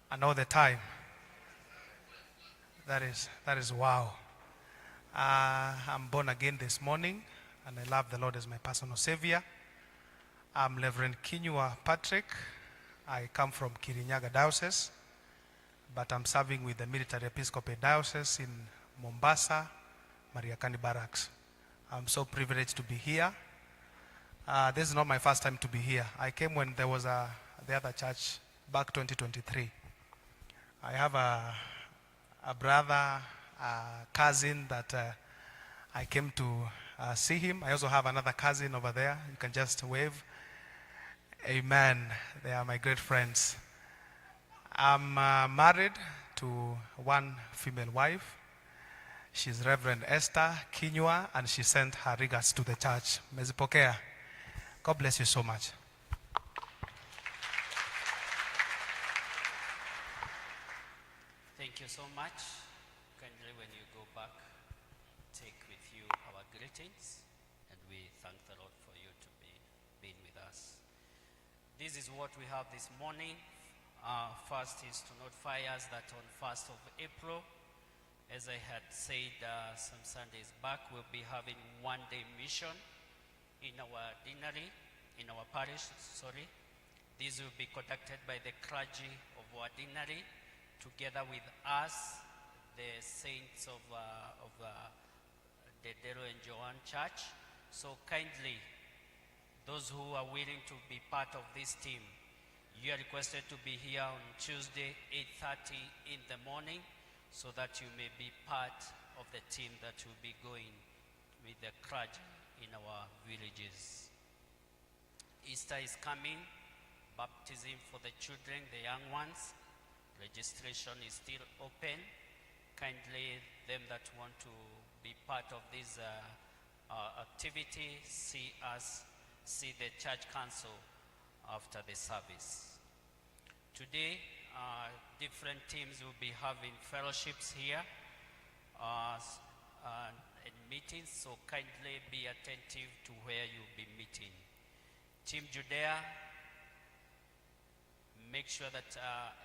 and all the time. That is wow. I'm born again this morning, and I love the Lord as my personal savior. I'm Reverend Kinyua Patrick. I come from Kirinyaga Diocese, but I'm serving with the Military Episcopal Diocese in Mombasa, Mariakani Barracks. I'm so privileged to be here. This is not my first time to be here. I came when there was the other church back 2023. I have a brother, a cousin that I came to see him. I also have another cousin over there. You can just wave. Amen. They are my great friends. I'm married to one female wife. She's Reverend Esther Kinyua, and she sent her regards to the church. Mezipokea. God bless you so much. Thank you so much. Kindly, when you go back, take with you our greetings, and we thank the Lord for you to be being with us. This is what we have this morning. First is to notify us that on 1st of April, as I had said some Sundays back, we'll be having one-day mission in our deanery, in our parish, sorry. This will be conducted by the clergy of our deanery, together with us, the saints of the Dero and Joan Church. So kindly, those who are willing to be part of this team, you are requested to be here on Tuesday, 8:30 in the morning, so that you may be part of the team that will be going with the clergy in our villages. Easter is coming, baptism for the children, the young ones. Registration is still open. Kindly, them that want to be part of this activity, see us, see the church council after the service. Today, different teams will be having fellowships here and meetings, so kindly be attentive to where you'll be meeting. Team Judea, make sure that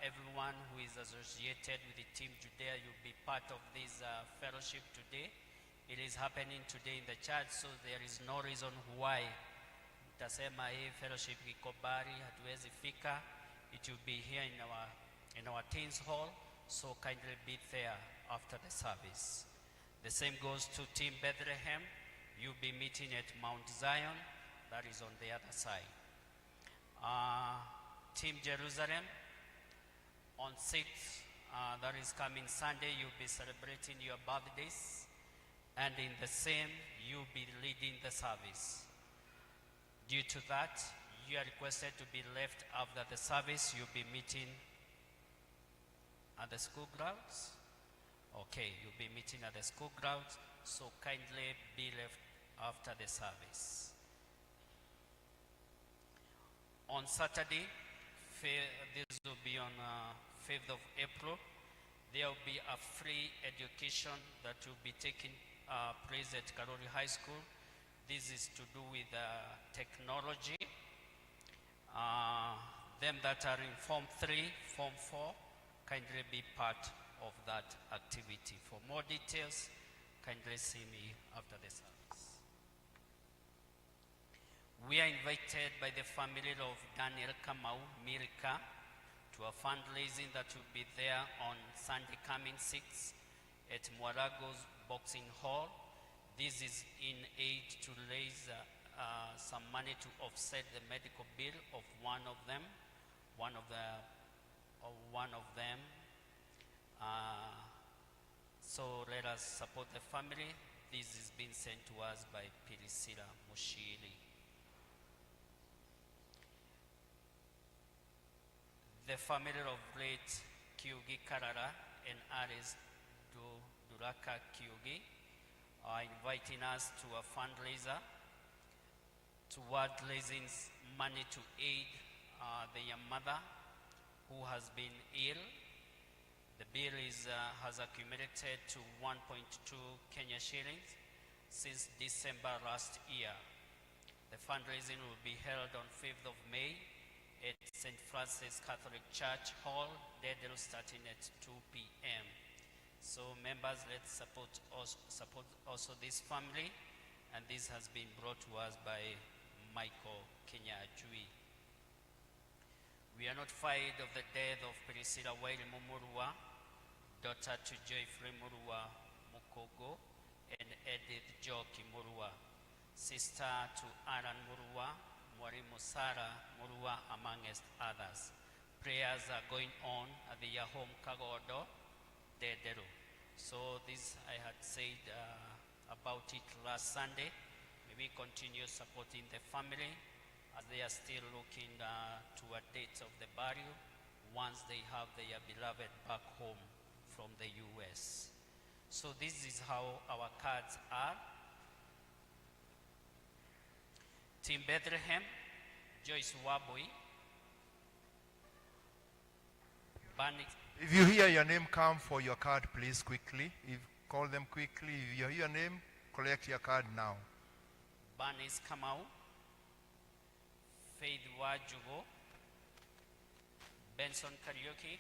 everyone who is associated with the Team Judea, you'll be part of this fellowship today. It is happening today in the church, so there is no reason why utasema hii fellowship iko mbali, hatuwezi fika. It will be here in our teens hall, so kindly be there after the service. The same goes to Team Bethlehem. You'll be meeting at Mount Zion, that is on the other side. Team Jerusalem, on 6th, that is coming Sunday, you'll be celebrating your birthdays. And in the same, you'll be leading the service. Due to that, you are requested to be left after the service. You'll be meeting at the school grounds. Okay, you'll be meeting at the school grounds, so kindly be left after the service. On Saturday, this will be on 5th of April, there will be a free education that will be taking place at Karori High School. This is to do with technology. Them that are in Form 3, Form 4, kindly be part of that activity. For more details, kindly see me after the service. We are invited by the family of Daniel Kamau Mirika to a fundraising that will be there on Sunday coming 6 at Mwarago's Boxing Hall. This is in aid to raise some money to offset the medical bill of one of them, one of the, of one of them. So let us support the family. This is being sent to us by Priscilla Mushiri. The family of late Kyugi Karara and Aris Duraka Kyugi are inviting us to a fundraiser toward raising money to aid their mother who has been ill. The bill has accumulated to 1.2 Kenya shillings since December last year. The fundraising will be held on 5th of May at St. Francis Catholic Church Hall, Dedel, starting at 2 p.m. So members, let's support also this family, and this has been brought to us by Michael Kenyajui. We are notified of the death of Priscilla Waili Mumurua, daughter to Joyfrey Murua Mukogo and Edith Joki Murua, sister to Aaron Murua, Mwalimu Sara Murua, amongst others. Prayers are going on at the Yahom Kagodo, Dederu. So this I had said about it last Sunday. May we continue supporting the family as they are still looking to a date of the burial once they have their beloved back home from the US. So this is how our cards are. Team Bethlehem, Joyce Wabui, Barney. If you hear your name, come for your card, please, quickly. If call them quickly. If you hear your name, collect your card now. Bernice Kamau, Faith Wajugo, Benson Kariuki,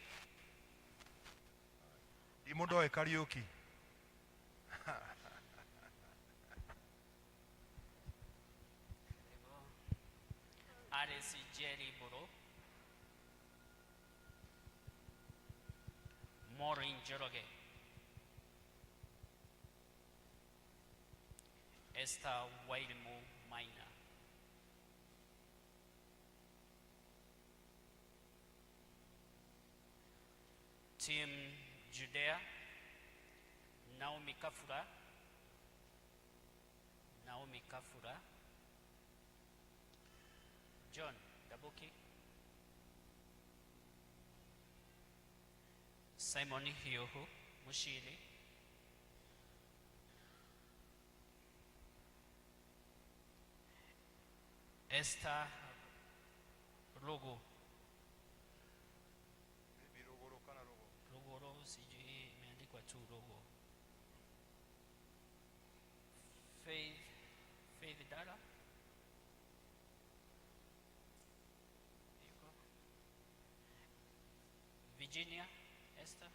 Imudoe Kariuki. Alice Jerry Buro, Maureen Njoroge, Esther Wailmu Maina. Team Judea, Naomi Kafura, Naomi Kafura, John Dabuki. Simon Hiuhu Mushiri. Esther Rugu. Ruguru sijui imeandikwa tu Rugu. Faith Faith Dara. Yuko. Virginia Esther.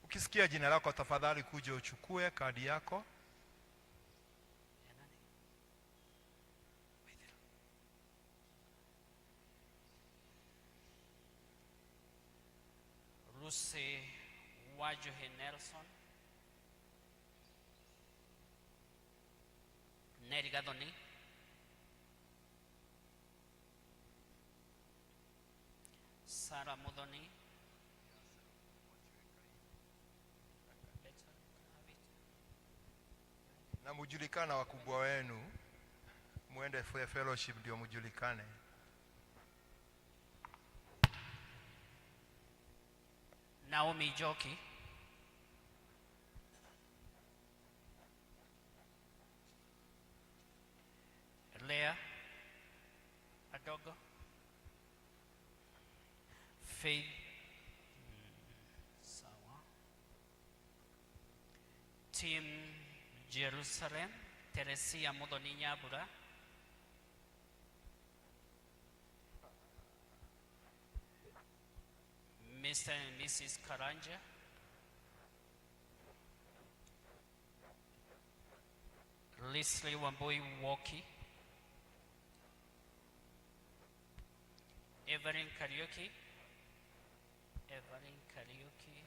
Ukisikia jina lako tafadhali kuja uchukue kadi yako. Ya nani? Waithera. Lucy Wajohe Nelson. Neri Gathoni. Sarah Muthoni. Better, can I have it? Na mujulikana wakubwa wenu, muende fellowship ndio mujulikane. Naomi Joki. Leah Adogo. Faith sawa. Team Jerusalem, Teresia Muthoni Nyambura. Mr. and Mrs. Karanja. Leslie Wambui Woki. Evelyn Kariuki. Evelyn Kariuki.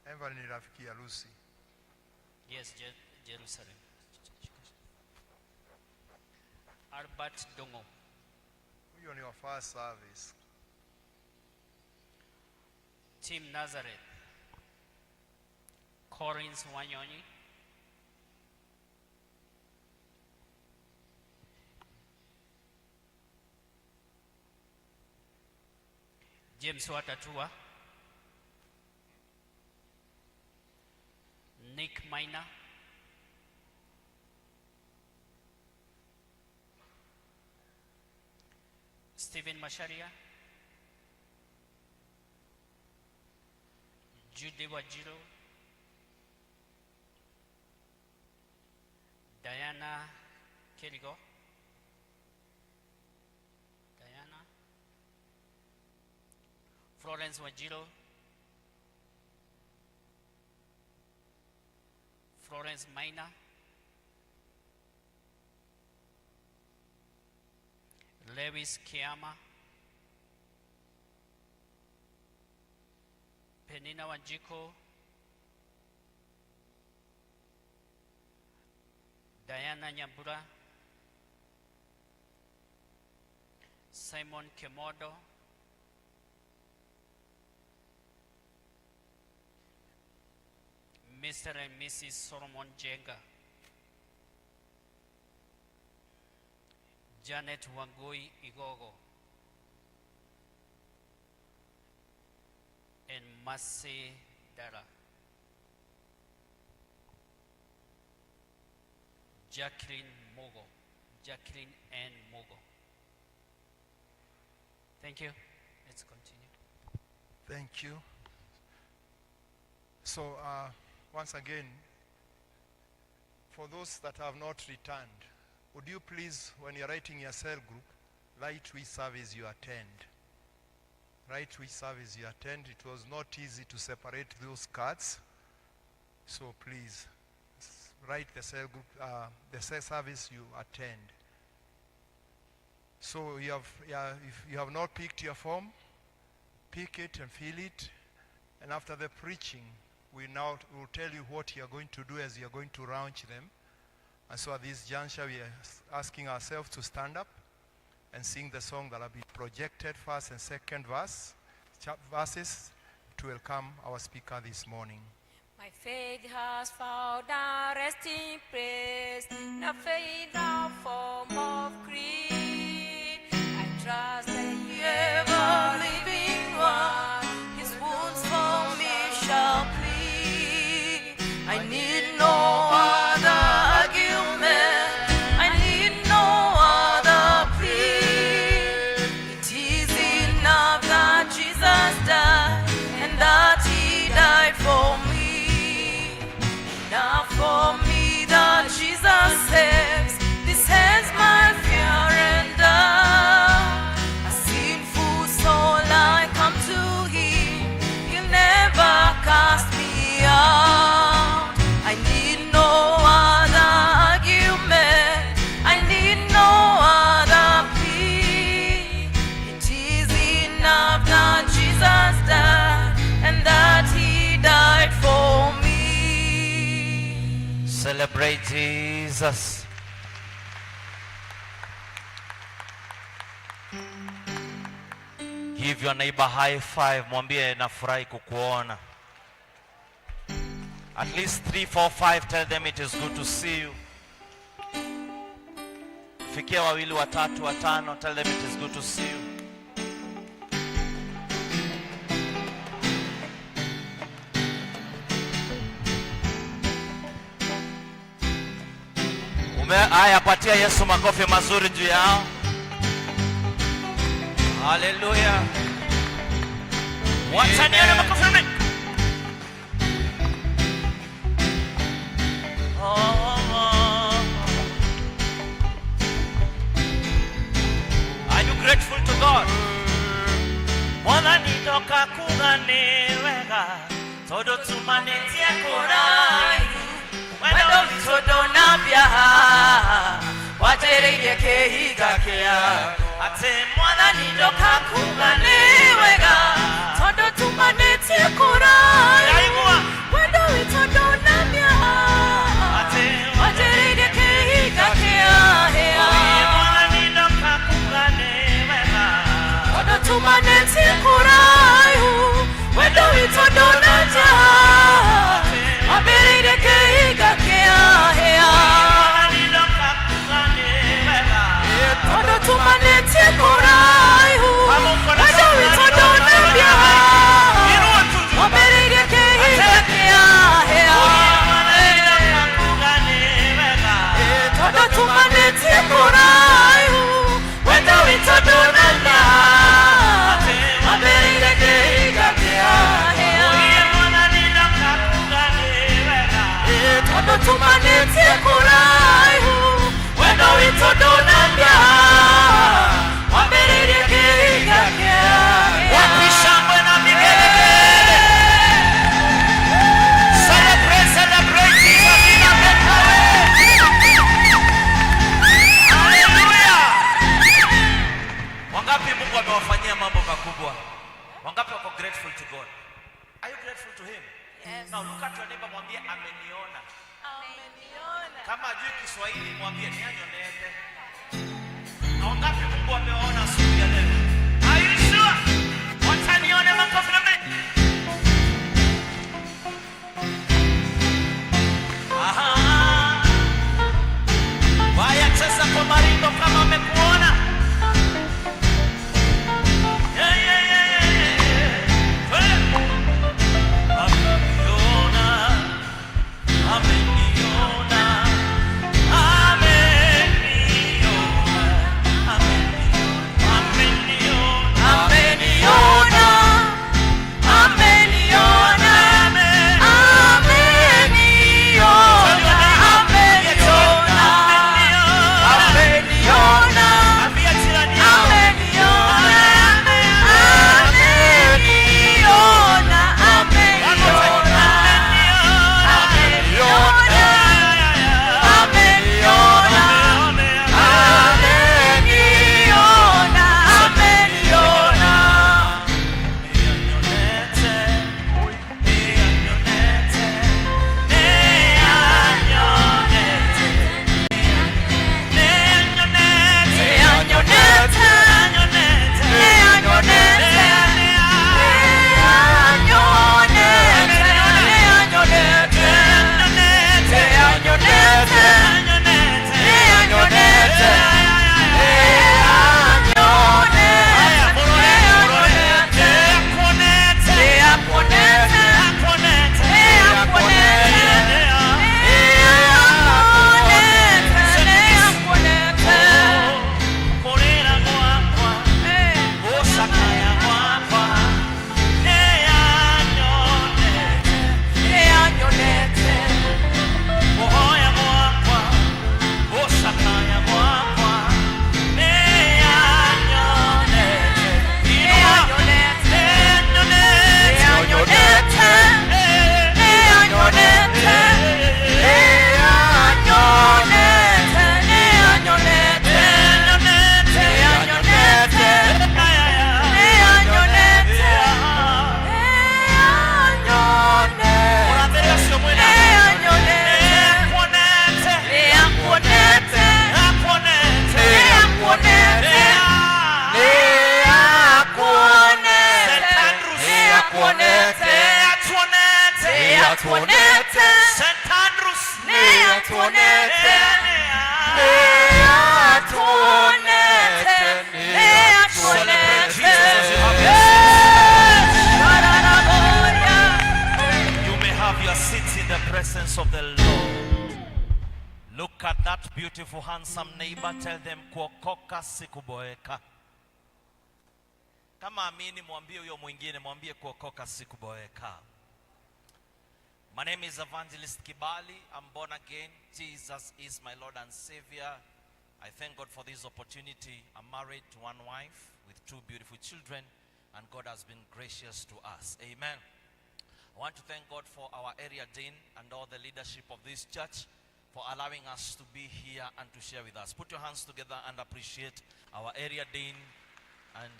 Evelyn ni rafiki ya Lucy. Yes, Jerusalem. Albert Dongo. Huyo ni wa fire service. Team Nazareth. Collins Wanyonyi. James Watatua. Nick Miner. Stephen Masharia. Judy Wajiro. Diana Kerigo. Diana. Florence Wajiro. Florence Maina. Lewis Kiama. Penina Wanjiko. Diana Nyambura. Simon Kemodo. Mr. and Mrs. Solomon Jenga. Janet Wangui Igogo. And Mercy Dara. Jacqueline Mogo. Jacqueline N. Mogo. Thank you. Let's continue. Thank you. So, once again, for those that have not returned, would you please, when you're writing your cell group, write which service you attend. Write which service you attend. It was not easy to separate those cards. So please, write the cell group, the cell service you attend. So if you have not picked your form, pick it and fill it. And after the preaching, we now will tell you what you are going to do as you are going to launch them. And so at this juncture, we are asking ourselves to stand up and sing the song that will be projected first and second verse, verses to welcome our speaker this morning. My faith has found a resting place, no faith no form of creed. I trust the Ever living one, his wounds for me shall plead. I need no other argument, I need no other plea. It is enough that Jesus died and that he died for me. Enough for me that Jesus saves. This ends my fear and doubt. A sinful soul, I come to him. He'll never cast me out. I need no other argument. I need no other plea. It is enough that Jesus died and that he died for me. Celebrate Jesus. Give your neighbor high five, mwambie nafurahi kukuona. At least three, four, five, tell them it is good to see you. Fikia wawili, watatu, watano, tell them it is good to see you. Haya, patia Yesu makofi mazuri juu yao. Haleluya. Wacha nione makofi mengi. Oh. Are you grateful to God? Mwathani ndoka kuga nĩ wega tondũ tumanĩtie kũraihu. Wendo witũ ndũnambia wanjĩrĩirie kĩhinga kĩaku. Atĩ Mwathani ndoka kuga nĩ wega tondũ tumanĩtie kũraihu. Ndaigua. Wendo witũ ndũnambia Atĩ wanjĩrĩirie kĩhinga kĩahĩa. Mwathani ndoka kuga nĩ wega. Tondũ tumanĩtie kũraihu, wendo witũ ndũnanjia wambĩrĩirie kĩhinga kĩahĩa. Mwathani ndoka kuga nĩ wega. Tondũ tumanĩtie kũraihu, wendo witũ ndũnambia wambĩrĩirie kĩhinga kĩahĩa. Mwathani ndoka kuga nĩ wega. Tondũ tumanĩtie kũraihu, wendo witũ ndũnambia wambĩrĩirie kĩhinga kĩahĩa. Mwathani ndoka kuga nĩ wega. Tondũ tumanĩtie kũraihu, wendo witũ ndũnambia wambĩrĩirie kĩhinga kĩahĩa. Wapi shangwe na vigelegele? Celebrate, celebrate Jesus in a better way. Hallelujah. Wangapi Mungu amewafanyia mambo makubwa? Wangapi wako grateful to God? Are you grateful to him? Yes. Now look at your neighbor, mwambie ameniona. Kama hajui Kiswahili mwambie nianyonete. Na wangapi Mungu amewaona asubuhi ya leo? Are you sure? Wacha nione makofi na mengi. Aha. Waya cheza kwa maringo kama amekuona. Yeah. Hey. Ameniona, ameniona, ameniona, ameniona, ameniona. Atuonete. St. Andrews. Nĩ atuonete. Nĩ Atuonete. Nĩ Celebrate atuonete. Jesus as you have your Shararaboya. You may have your seats in the presence of the Lord. Look at that beautiful, handsome neighbor. Tell them, kuokoka si kuboeka. Kama amini, mwambie huyo mwingine, mwambie kuokoka si kuboeka. My name is Evangelist Kibali. I'm born again. Jesus is my Lord and Savior. I thank God for this opportunity. I'm married to one wife with two beautiful children, and God has been gracious to us. Amen. I want to thank God for our area dean and all the leadership of this church for allowing us to be here and to share with us. Put your hands together and appreciate our area dean and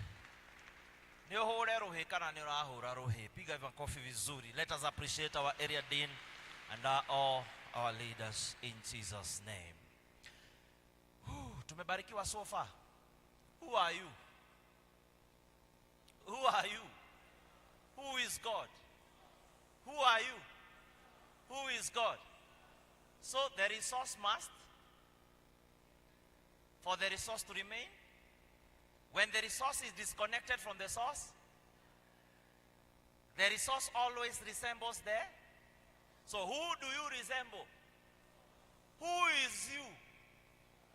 nĩ ũhũre rũhĩ kana nĩ ũrahũra rũhĩ. Piga makofi vizuri. Let us appreciate our area dean and all our leaders in Jesus' name. Whew, tumebarikiwa so far. Who are you? Who are you? Who is God? Who are you? Who is God? So the resource must, for the resource to remain, when the resource is disconnected from the source, the resource always resembles the. So who do you resemble? Who is you?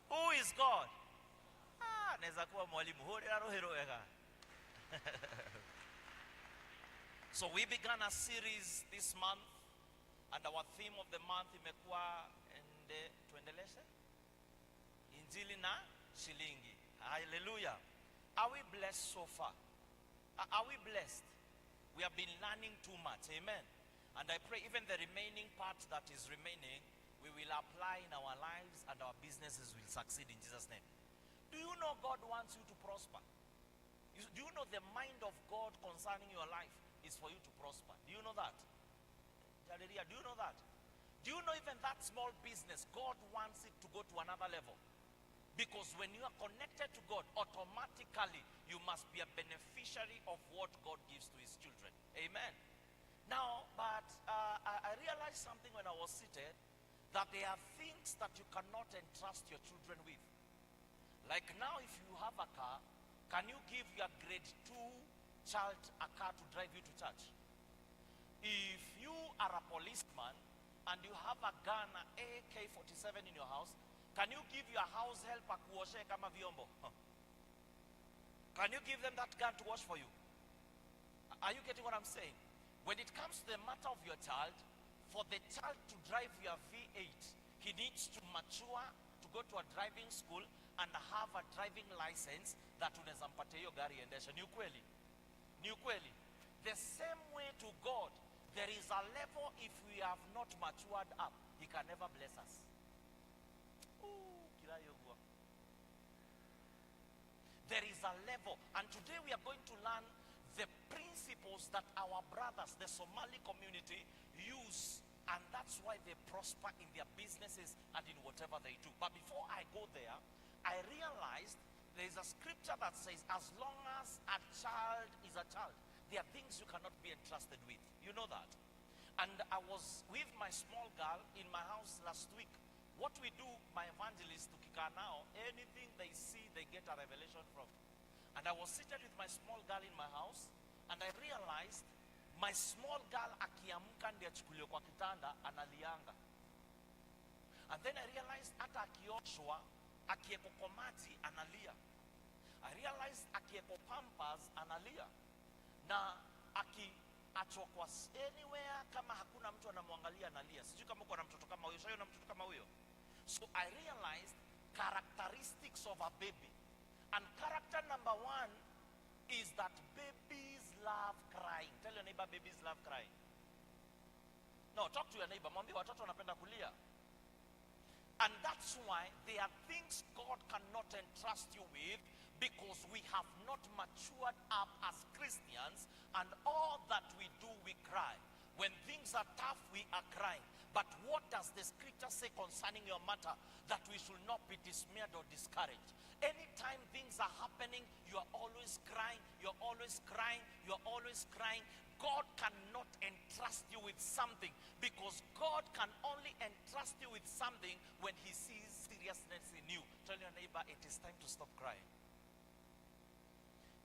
Who is God? Ah, naweza kuwa mwalimu. Hũrĩra rũhĩ rwega. So we began a series this month, and our theme of the month imekuwa ende, tuendeleshe Injili na shilingi. Hallelujah. Are we blessed so far? Are we blessed? We have been learning too much. Amen. And I pray even the remaining part that is remaining, we will apply in our lives and our businesses will succeed in Jesus' name. Do you know God wants you to prosper? Do you know the mind of God concerning your life is for you to prosper? Do you know that? Jaleria, do you know that? Do you know even that small business, God wants it to go to another level? Because when you are connected to God, automatically you must be a beneficiary of what God gives to his children. Amen. Now, but I realized something when I was seated, that there are things that you cannot entrust your children with. Like now, if you have a car, can you give your grade 2 child a car to drive you to church? If you are a policeman and you have a gun, a AK-47 in your house, can you give your house help akuoshe kama vyombo? Can you give them that gun to wash for you? Are you getting what I'm saying? When it comes to the matter of your child, for the child to drive your V8, he needs to mature, to go to a driving school and have a driving license that unaweza mpatia hiyo gari iendeshe. Ni ukweli? Ni ukweli? The same way to God, there is a level if we have not matured up, he can never bless us. Ooh, kirayo. There is a level. And today we are going to learn the principles that our brothers, the Somali community, use. And that's why they prosper in their businesses and in whatever they do. But before I go there, I realized there is a scripture that says, as long as a child is a child, there are things you cannot be entrusted with. You know that. And I was with my small girl in my house last week. What we do, my evangelist, tukikaa now, anything they see, they get a revelation from. And I was seated with my small girl in my house, and I realized my small girl akiamka ndiye achukuliwe kwa kitanda analianga. And then I realized hata akioshwa, akiekwa kwa maji analia. I realized akiekwa pampers analia. Na akiachwa kwa anywhere kama hakuna mtu anamwangalia analia. Sijui kama uko na mtoto kama huyo. Ushaiona mtoto kama huyo? So I realized characteristics of a baby. And character number one is that babies love crying. Tell your neighbor, babies love crying. No, talk to your neighbor. Mwambie watoto wanapenda kulia. And that's why there are things God cannot entrust you with, because we have not matured up as Christians, and all that we do, we cry. When things are tough, we are crying. But what does the scripture say concerning your matter? That we should not be dismayed or discouraged. Anytime things are happening, you are always crying, you're always crying, you're always crying. God cannot entrust you with something, because God can only entrust you with something when he sees seriousness in you. Tell your neighbor, it is time to stop crying.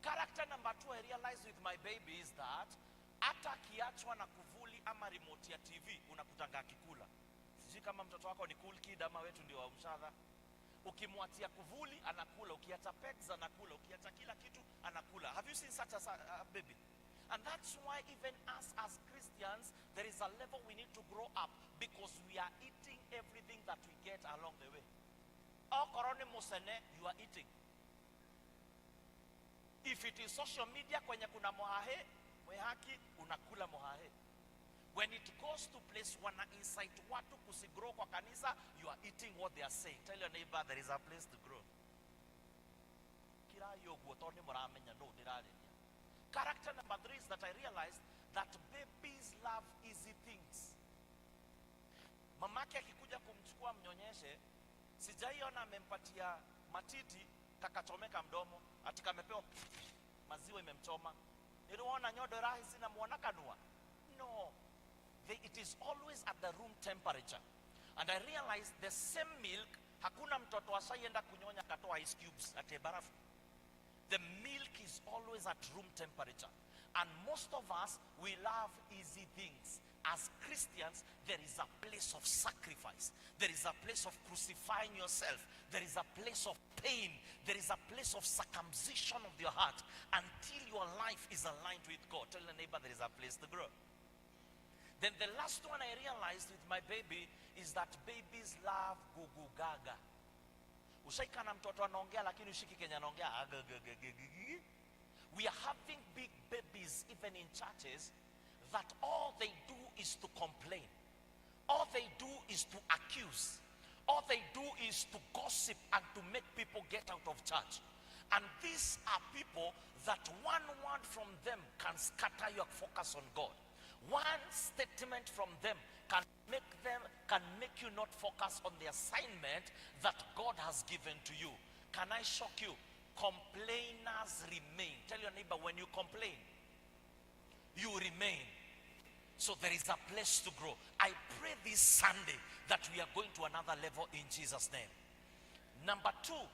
Character number two I realized with my baby is that hata akiachwa na kuvuli ama remote ya TV unakutanga akikula. Sijui kama mtoto wako ni cool kid ama wetu ndio wa mshadha. Ukimwatia kuvuli anakula, ukiacha pegs anakula, ukiacha kila kitu anakula. Have you seen such a baby? And that's why even us as Christians, there is a level we need to grow up, because we are eating everything that we get along the way. Okorwo ni musene, you are eating. If it is social media kwenye kuna mohahe, mwehaki, unakula mohahe. When it goes to place wana incite watu kusigrow kwa kanisa, you are eating what they are saying. Tell your neighbor there is a place to grow. Kira yoguo to ni muramenya no ndirarĩria. Character number three is that I realized that babies love easy things. Mamake akikuja kumchukua mnyonyeshe, sijaiona amempatia matiti kakachomeka mdomo, ati kamepewa maziwa imemchoma. Niliona nyodo rahisi na muona kanua. No. It is always at the room temperature. And I realized the same milk, hakuna mtoto ashaienda kunyonya akatoa ice cubes ati barafu. The milk is always at room temperature. And most of us, we love easy things. As Christians, there is a place of sacrifice. There is a place of crucifying yourself. There is a place of pain. There is a place of circumcision of your heart until your life is aligned with God. Tell the neighbor there is a place to grow. Then the last one I realized with my baby is that babies love gugu gaga. Ushaika na mtoto anaongea lakini ushiki kenye anaongea. We are having big babies even in churches that all they do is to complain. All they do is to accuse. All they do is to gossip and to make people get out of church. And these are people that one word from them can scatter your focus on God. One statement from them can make you not focus on the assignment that God has given to you. Can I shock you? Complainers remain. Tell your neighbor, when you complain, you remain. So there is a place to grow. I pray this Sunday that we are going to another level in Jesus' name. Number two,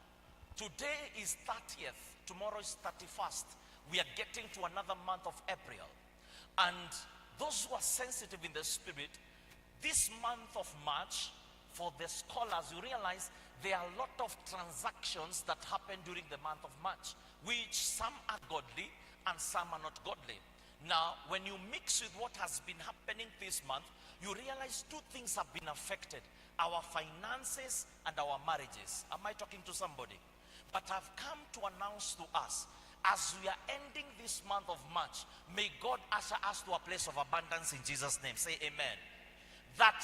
today is 30th. Tomorrow is 31st. We are getting to another month of April. And those who are sensitive in the spirit, this month of March, for the scholars, you realize there are a lot of transactions that happen during the month of March, which some are godly and some are not godly. Now, when you mix with what has been happening this month, you realize two things have been affected: our finances and our marriages. Am I talking to somebody? But I've come to announce to us, as we are ending this month of March, may God usher us to a place of abundance in Jesus' name. Say amen. That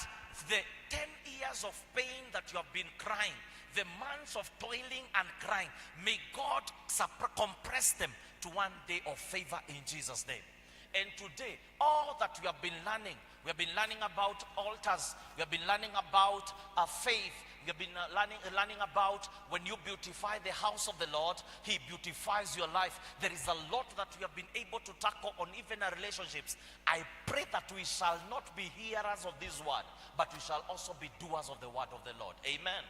the 10 years of pain that you have been crying, the months of toiling and crying, may God compress them to one day of favor in Jesus' name. And today, all that we have been learning, we have been learning about altars, we have been learning about faith, we have been learning about when you beautify the house of the Lord, He beautifies your life. There is a lot that we have been able to tackle on even our relationships. I pray that we shall not be hearers of this word, but we shall also be doers of the word of the Lord. Amen.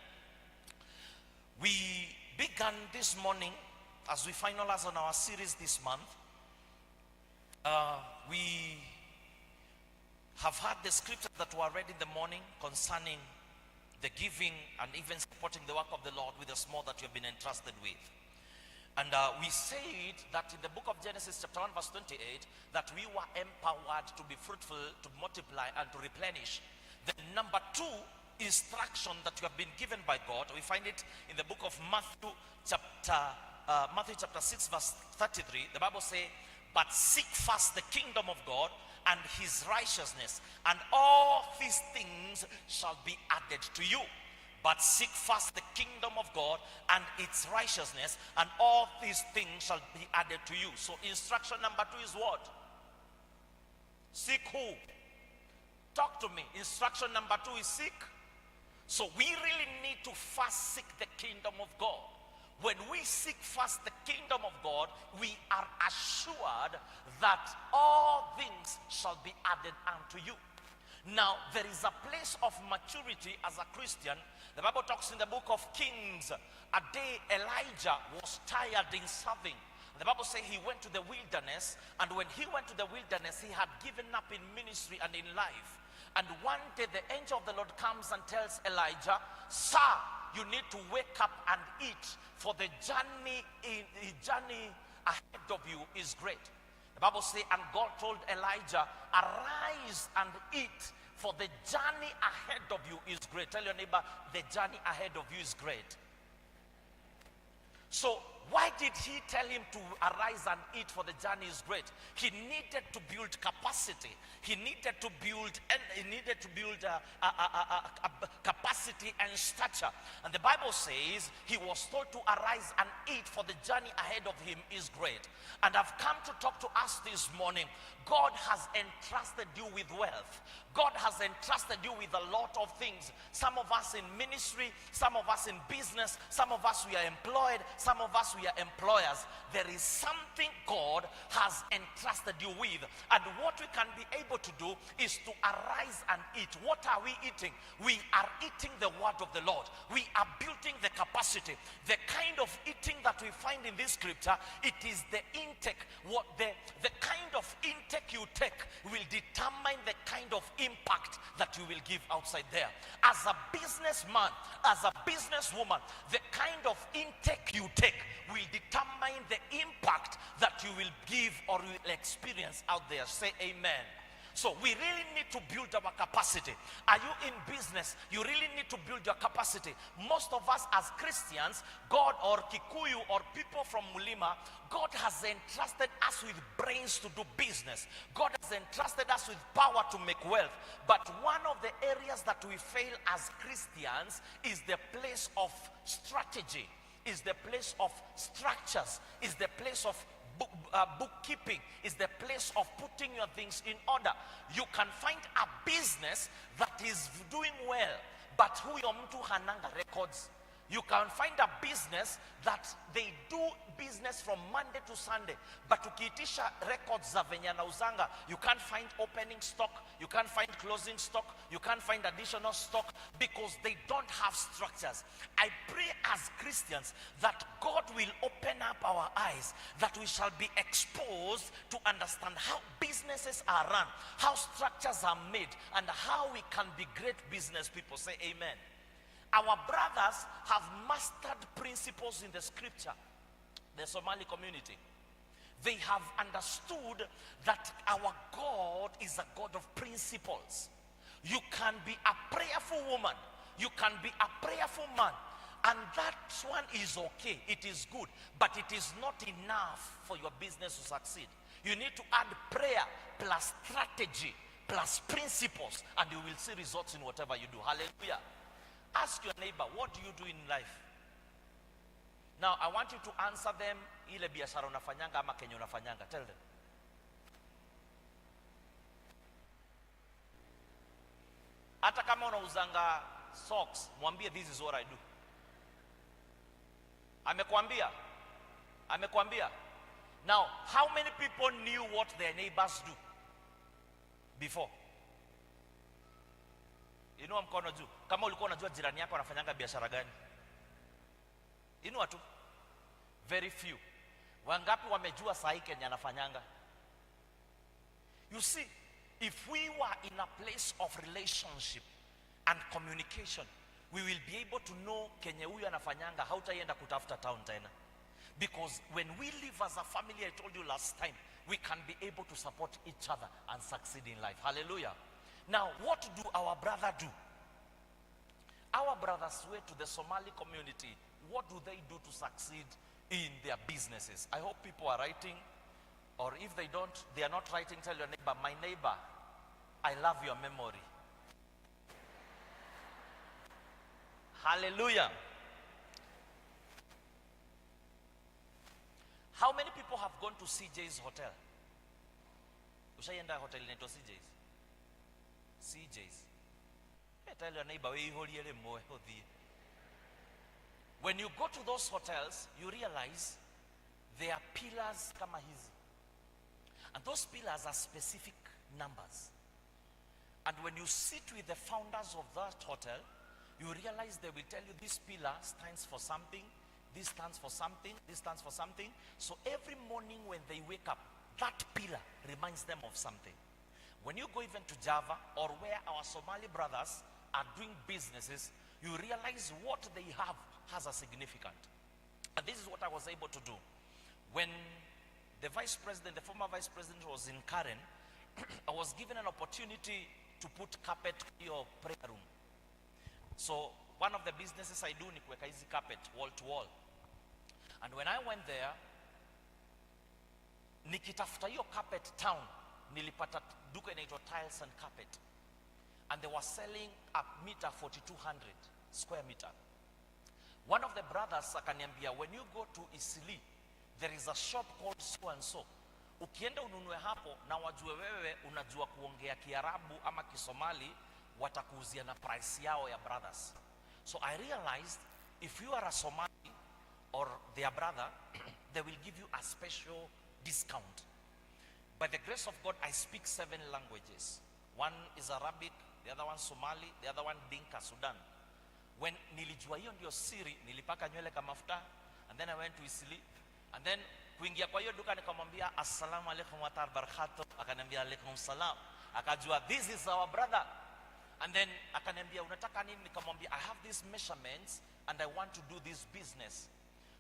We began this morning, as we finalize on our series this month, we have had the scriptures that were read in the morning concerning the giving and even supporting the work of the Lord with the small that you have been entrusted with. And we said that in the book of Genesis chapter 1 verse 28, that we were empowered to be fruitful, to multiply and to replenish. The number two instruction that you have been given by God, we find it in the book of Matthew chapter 6 verse 33. The Bible says, but seek first the kingdom of God and his righteousness, and all these things shall be added to you. But seek first the kingdom of God and its righteousness, and all these things shall be added to you. So instruction number two is what? Seek who? Talk to me. Instruction number 2 is seek. So we really need to first seek the kingdom of God. When we seek first the kingdom of God, we are assured that all things shall be added unto you. Now, there is a place of maturity as a Christian. The Bible talks in the book of Kings. A day Elijah was tired in serving. The Bible says he went to the wilderness, and when he went to the wilderness, he had given up in ministry and in life. And one day the angel of the Lord comes and tells Elijah, "Sir, you need to wake up and eat, for the journey ahead of you is great." The Bible says, and God told Elijah, "Arise and eat, for the journey ahead of you is great." Tell your neighbor, the journey ahead of you is great. So why did he tell him to arise and eat, for the journey is great? He needed to build capacity. He needed to build, and he needed to build a capacity and stature. And the Bible says he was told to arise and eat, for the journey ahead of him is great. And I've come to talk to us this morning. God has entrusted you with wealth. God has entrusted you with a lot of things. Some of us in ministry, some of us in business, some of us we are employed, some of us we are employers. There is something God has entrusted you with. And what we can be able to do is to arise and eat. What are we eating? We are eating the word of the Lord. We are building the capacity. The kind of eating that we find in this scripture, it is the intake. What the kind of intake you take will determine the kind of impact that you will give outside there. As a businessman, as a businesswoman, the kind of intake you take will determine the impact that you will give or will experience out there. Say amen. So we really need to build our capacity. Are you in business? You really need to build your capacity. Most of us as Christians, God or Kikuyu or people from Mulima, God has entrusted us with brains to do business. God has entrusted us with power to make wealth. But one of the areas that we fail as Christians is the place of strategy, is the place of structures, is the place of bookkeeping, is the place of putting your things in order. You can find a business that is doing well, but huyo mtu hananga records. You can find a business that they do business from Monday to Sunday, but ukiitisha records za venye anauzanga, you can't find opening stock, you can't find closing stock, you can't find additional stock, because they don't have structures. I pray as Christians that God will open up our eyes, that we shall be exposed to understand how businesses are run, how structures are made, and how we can be great business people. Say amen. Our brothers have mastered principles in the scripture, the Somali community. They have understood that our God is a God of principles. You can be a prayerful woman, you can be a prayerful man, and that one is okay, it is good, but it is not enough for your business to succeed. You need to add prayer plus strategy plus principles, and you will see results in whatever you do. Hallelujah. Ask your neighbor, what do you do in life? Now, I want you to answer them ile biashara unafanyanga ama kenye unafanyanga. Tell them. Hata kama unauzanga socks, mwambie this is what I do. Amekwambia? Amekwambia? Now, how many people knew what their neighbors do before? Inua mkono juu. Kama ulikuwa unajua jirani yako anafanyanga biashara gani? Inua tu. Very few. Wangapi wamejua sahi Kenya anafanyanga? You see, if we were in a place of relationship and communication, we will be able to know kenye huyu anafanyanga. Hautaienda kutafuta town tena. Because when we live as a family, I told you last time, we can be able to support each other and succeed in life. Hallelujah. Now, what do our brother do? Our brothers went to the Somali community. What do they do to succeed in their businesses? I hope people are writing, or if they don't, they are not writing, tell your neighbor, my neighbor, I love your memory. Hallelujah. How many people have gone to CJ's hotel? Ushaienda hotel inaitwa CJ's? CJs. Hey, tell your neighbor wĩihũrie rĩmwe ũthiĩ. When you go to those hotels, you realize there are pillars kama hizi. And those pillars are specific numbers. And when you sit with the founders of that hotel, you realize they will tell you this pillar stands for something, this stands for something, this stands for something. So every morning when they wake up, that pillar reminds them of something. When you go even to Java or where our Somali brothers are doing businesses, you realize what they have has a significance. And this is what I was able to do. When the vice president, the former vice president, was in Karen, I was given an opportunity to put carpet in your prayer room. So one of the businesses I do ni kuweka hizi carpet wall to wall. And when I went there, nikitafuta hiyo carpet town, nilipata duka inaitwa Tiles and Carpet. And they were selling a meter 4200 square meter. One of the brothers akaniambia, when you go to Eastleigh, there is a shop called so and so. Ukienda ununue hapo na wajue wewe unajua kuongea Kiarabu ama Kisomali, watakuuzia na price yao ya brothers. So I realized if you are a Somali or their brother, they will give you a special discount. By the grace of God, I speak seven languages. One is Arabic, the other one Somali, the other one Dinka, Sudan. When nilijua hiyo ndio siri, nilipaka nywele kama mafuta, and then I went to Eastleigh, and then kuingia kwa hiyo duka nikamwambia, assalamu alaikum wa barakatuh. Akaniambia, alaikum salam. Akajua this is our brother. And then akaniambia, unataka nini? Nikamwambia, I have these measurements and I want to do this business.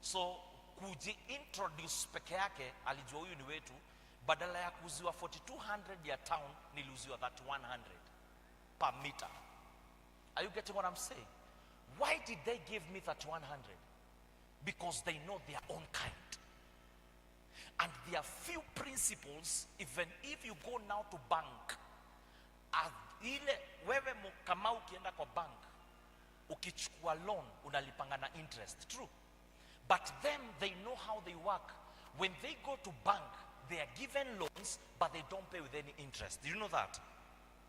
So kuji-introduce peke yake, alijua huyu ni wetu. Badala ya kuuziwa 4200 ya town, niliuziwa 3100 per meter. Are you getting what I'm saying? Why did they give me 3100? Because they know their own kind. And there are few principles, even if you go now to bank, ile wewe kama ukienda kwa bank, ukichukua loan, unalipanga na interest. True. But them, they know how they work. When they go to bank, they are given loans, but they don't pay with any interest. Do you know that?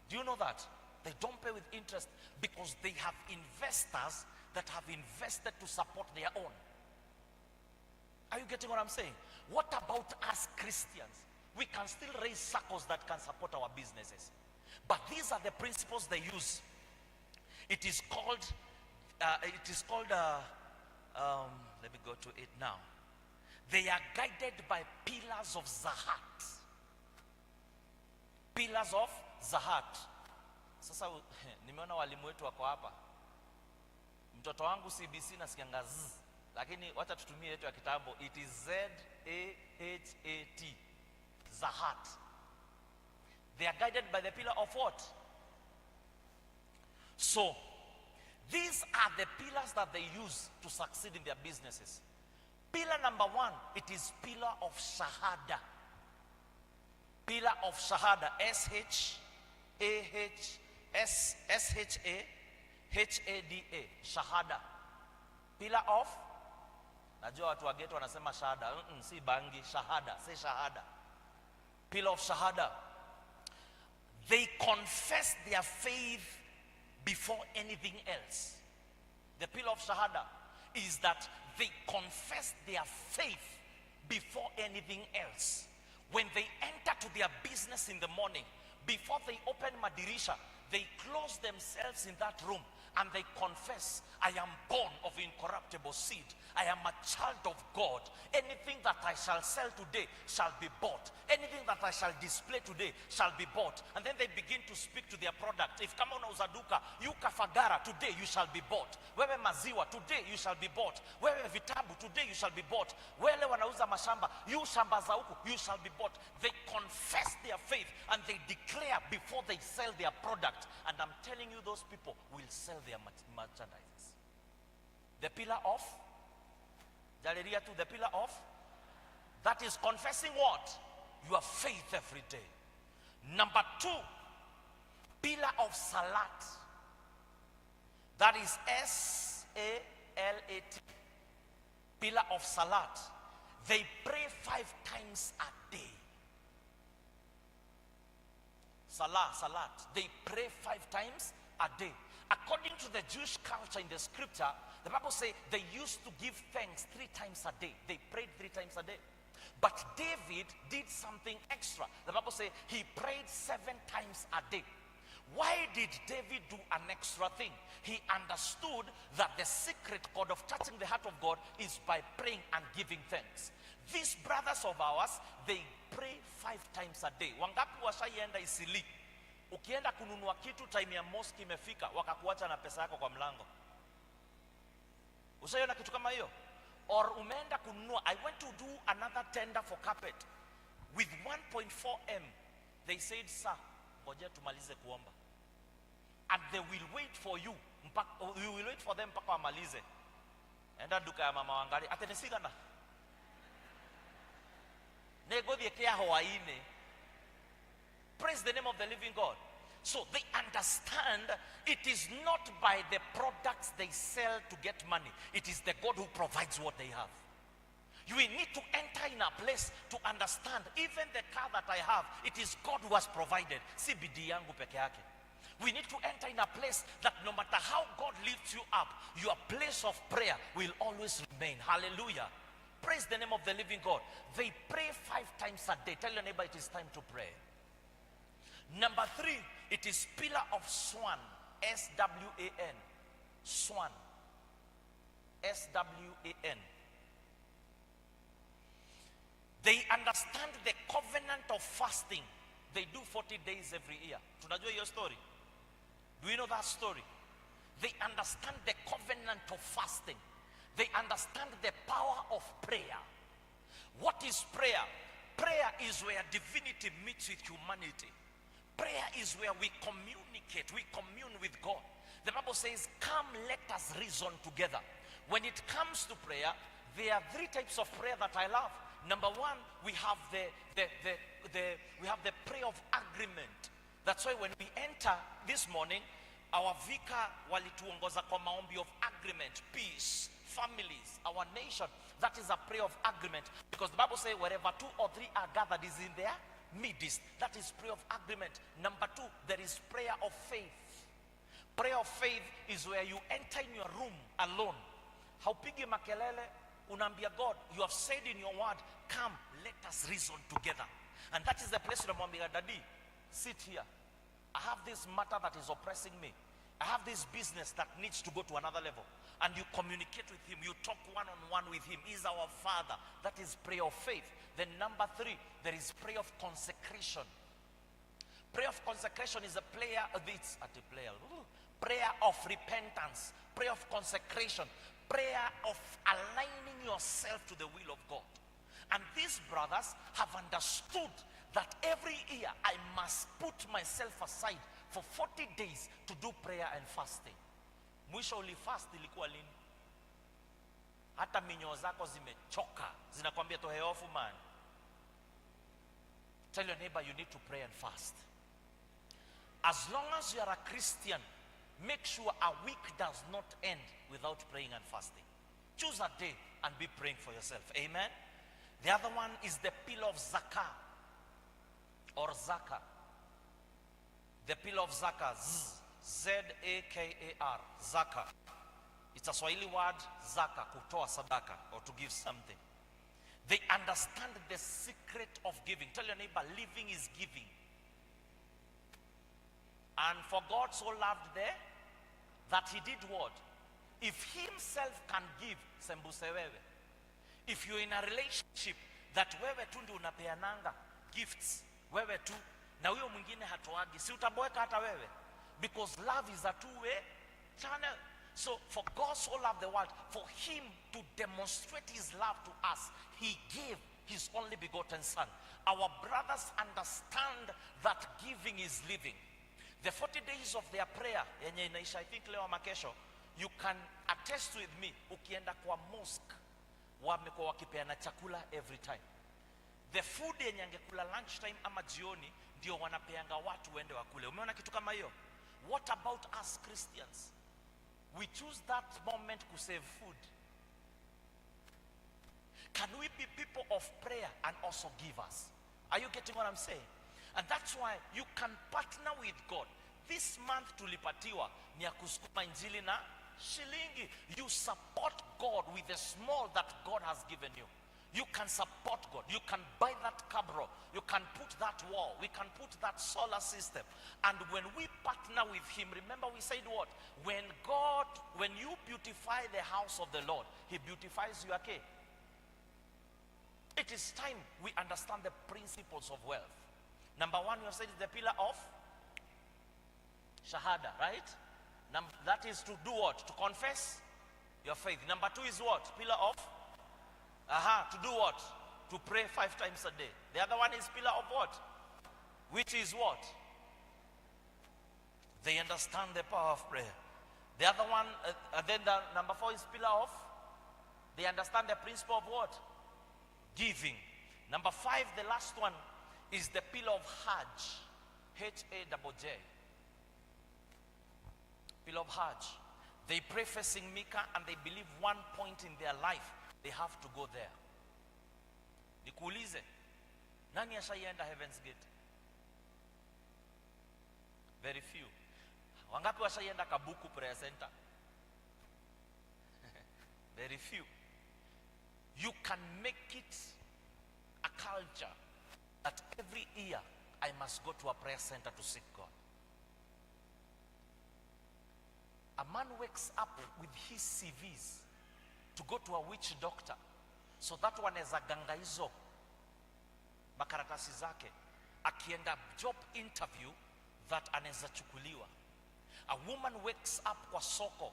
Do you know that? They don't pay with interest because they have investors that have invested to support their own. Are you getting what I'm saying? What about us Christians? We can still raise circles that can support our businesses. But these are the principles they use. It is called, let me go to it now. They are guided by pillars of Zahat. Pillars of Zahat. Sasa nimeona walimu wetu wako hapa. Mtoto wangu CBC nasikianga z, lakini wacha tutumie yetu ya kitambo. It is Z A H A T. Zahat. They are guided by the pillar of what? So, these are the pillars that they use to succeed in their businesses. Pillar number one, it is pillar of Shahada. Pillar of Shahada. S H A H S S H A H A D A. Shahada. Pillar of, najua watu wa ghetto wanasema shahada. Si bangi, shahada, say shahada. Pillar of Shahada. They confess their faith before anything else. The pillar of Shahada is that they confess their faith before anything else. When they enter to their business in the morning, before they open madirisha, they close themselves in that room and they confess, "I am born of incorruptible seed. I am a child of God. Anything that I shall sell today shall be bought. Anything that I shall display today shall be bought." And then they begin to speak to their product. If kama unauza duka, you kafagara, today you shall be bought. Wewe maziwa, today you shall be bought. Wewe vitabu, today you shall be bought. Wale wanauza mashamba, you shamba za huku, you shall be bought. They confess their faith and they declare before they sell their product. And I'm telling you, those people will sell their merchandises. The pillar of Jaleria to the pillar of, that is confessing what? Your faith every day. Number two, pillar of Salat. That is S A L A T. Pillar of Salat. They pray five times a day. Salah, salat. They pray 5 times a day. According to the Jewish culture in the scripture, the Bible says they used to give thanks 3 times a day. They prayed 3 times a day. But David did something extra. The Bible says he prayed 7 times a day. Why did David do an extra thing? He understood that the secret code of touching the heart of God is by praying and giving thanks. These brothers of ours, they pray 5 times a day. Wangapi washaienda Eastleigh? Ukienda kununua kitu time ya mosque imefika, wakakuacha na pesa yako kwa mlango. Ushaiona kitu kama hiyo? Or umeenda kununua, I went to do another tender for carpet with 1.4 M. They said, sir, ngoja tumalize kuomba. And they will wait for you. Mpaka, you will wait for them mpaka wamalize. Enda duka ya mama Wangari. Ate nisigana. Negothie kia hwaine. Praise the name of the living God. So they understand it is not by the products they sell to get money. It is the God who provides what they have. You will need to enter in a place to understand even the car that I have, it is God who has provided. Si bidii yangu peke yake. We need to enter in a place that no matter how God lifts you up, your place of prayer will always remain. Hallelujah. Praise the name of the living God. They pray 5 times a day. Tell your neighbor it is time to pray. Number 3, it is pillar of swan. S-W-A-N. Swan. S-W-A-N. They understand the covenant of fasting. They do 40 days every year. Tunajua hiyo story? Do you know that story? They understand the covenant of fasting. They understand the power of prayer. What is prayer? Prayer is where divinity meets with humanity. Prayer is where we communicate, we commune with God. The Bible says, come, let us reason together. When it comes to prayer, there are 3 types of prayer that I love. Number 1, we have the prayer of agreement. That's why when we enter this morning, our vicar walituongoza kwa maombi of agreement, peace, families, our nation. That is a prayer of agreement. Because the Bible says wherever 2 or 3 are gathered is in their midst. That is prayer of agreement. Number 2, there is prayer of faith. Prayer of faith is where you enter in your room alone. Haupigi makelele, unaambia God, you have said in your word, come, let us reason together. And that is the place unamwambia, Daddy, sit here. I have this matter that is oppressing me. I have this business that needs to go to another level. And you communicate with him. You talk one-on-one with him. He's our father. That is prayer of faith. Then number 3, there is prayer of consecration. Prayer of consecration is a prayer, it's at a prayer, ooh, prayer of repentance, prayer of consecration, prayer of aligning yourself to the will of God. And these brothers have understood that every year I must put myself aside for 40 days to do prayer and fasting. Mwisho ulifast ilikuwa lini? Hata minyoo zako zimechoka, zinakwambia tohe ofu man. Tell your neighbor you need to pray and fast. As long as you are a Christian, make sure a week does not end without praying and fasting. Choose a day and be praying for yourself. Amen. The other one is the pillar of zakah or zakah. The pillar of zakah, Z-A-K-A-R, zakah. It's a Swahili word, zakah, kutoa sadaka, or to give something. They understand the secret of giving. Tell your neighbor, living is giving. And for God so loved there that he did what? If he himself can give, sembuse wewe. If you're in a relationship that wewe tu ndio unapeananga gifts, wewe tu, na huyo mwingine hatoagi, si utaboeka hata wewe? Because love is a two-way channel. So for God so loved the world, for him to demonstrate his love to us, he gave his only begotten son. Our brothers understand that giving is living. The 40 days of their prayer, yenye inaisha, I think leo ama kesho, you can attest with me, ukienda kwa mosque, wamekuwa wakipeana chakula every time. The food yenye angekula lunchtime ama jioni, ndio wanapeanga watu waende wakule. Umeona kitu kama hiyo? What about us Christians? We choose that moment to save food. Can we be people of prayer and also givers? Are you getting what I'm saying? And that's why you can partner with God. This month tulipatiwa ni ya kusukuma injili na shilingi. You support God with the small that God has given you. You can support God. You can buy that cabro. You can put that wall. We can put that solar system. And when we partner with Him, remember we said what? When you beautify the house of the Lord, He beautifies your care. It is time we understand the principles of wealth. Number one, we have said is the pillar of Shahada, right? That is to do what? To confess your faith. Number two is what? Pillar of? Aha, to do what? To pray 5 times a day. The other one is pillar of what? Which is what? They understand the power of prayer. The other one, then the number 4 is pillar of? They understand the principle of what? Giving. Number 5, the last one, is the pillar of Hajj. H-A-J-J. Pillar of Hajj. They pray facing Mecca and they believe one point in their life, they have to go there. Nikuulize, nani ashaienda Heaven's Gate? Very few. Wangapi washaienda Kabuku Prayer Center? Very few. You can make it a culture that every year I must go to a prayer center to seek God. A man wakes up with his CVs to go to a witch doctor so that wanaweza ganga hizo makaratasi zake, akienda job interview that anaweza chukuliwa. A woman wakes up kwa soko,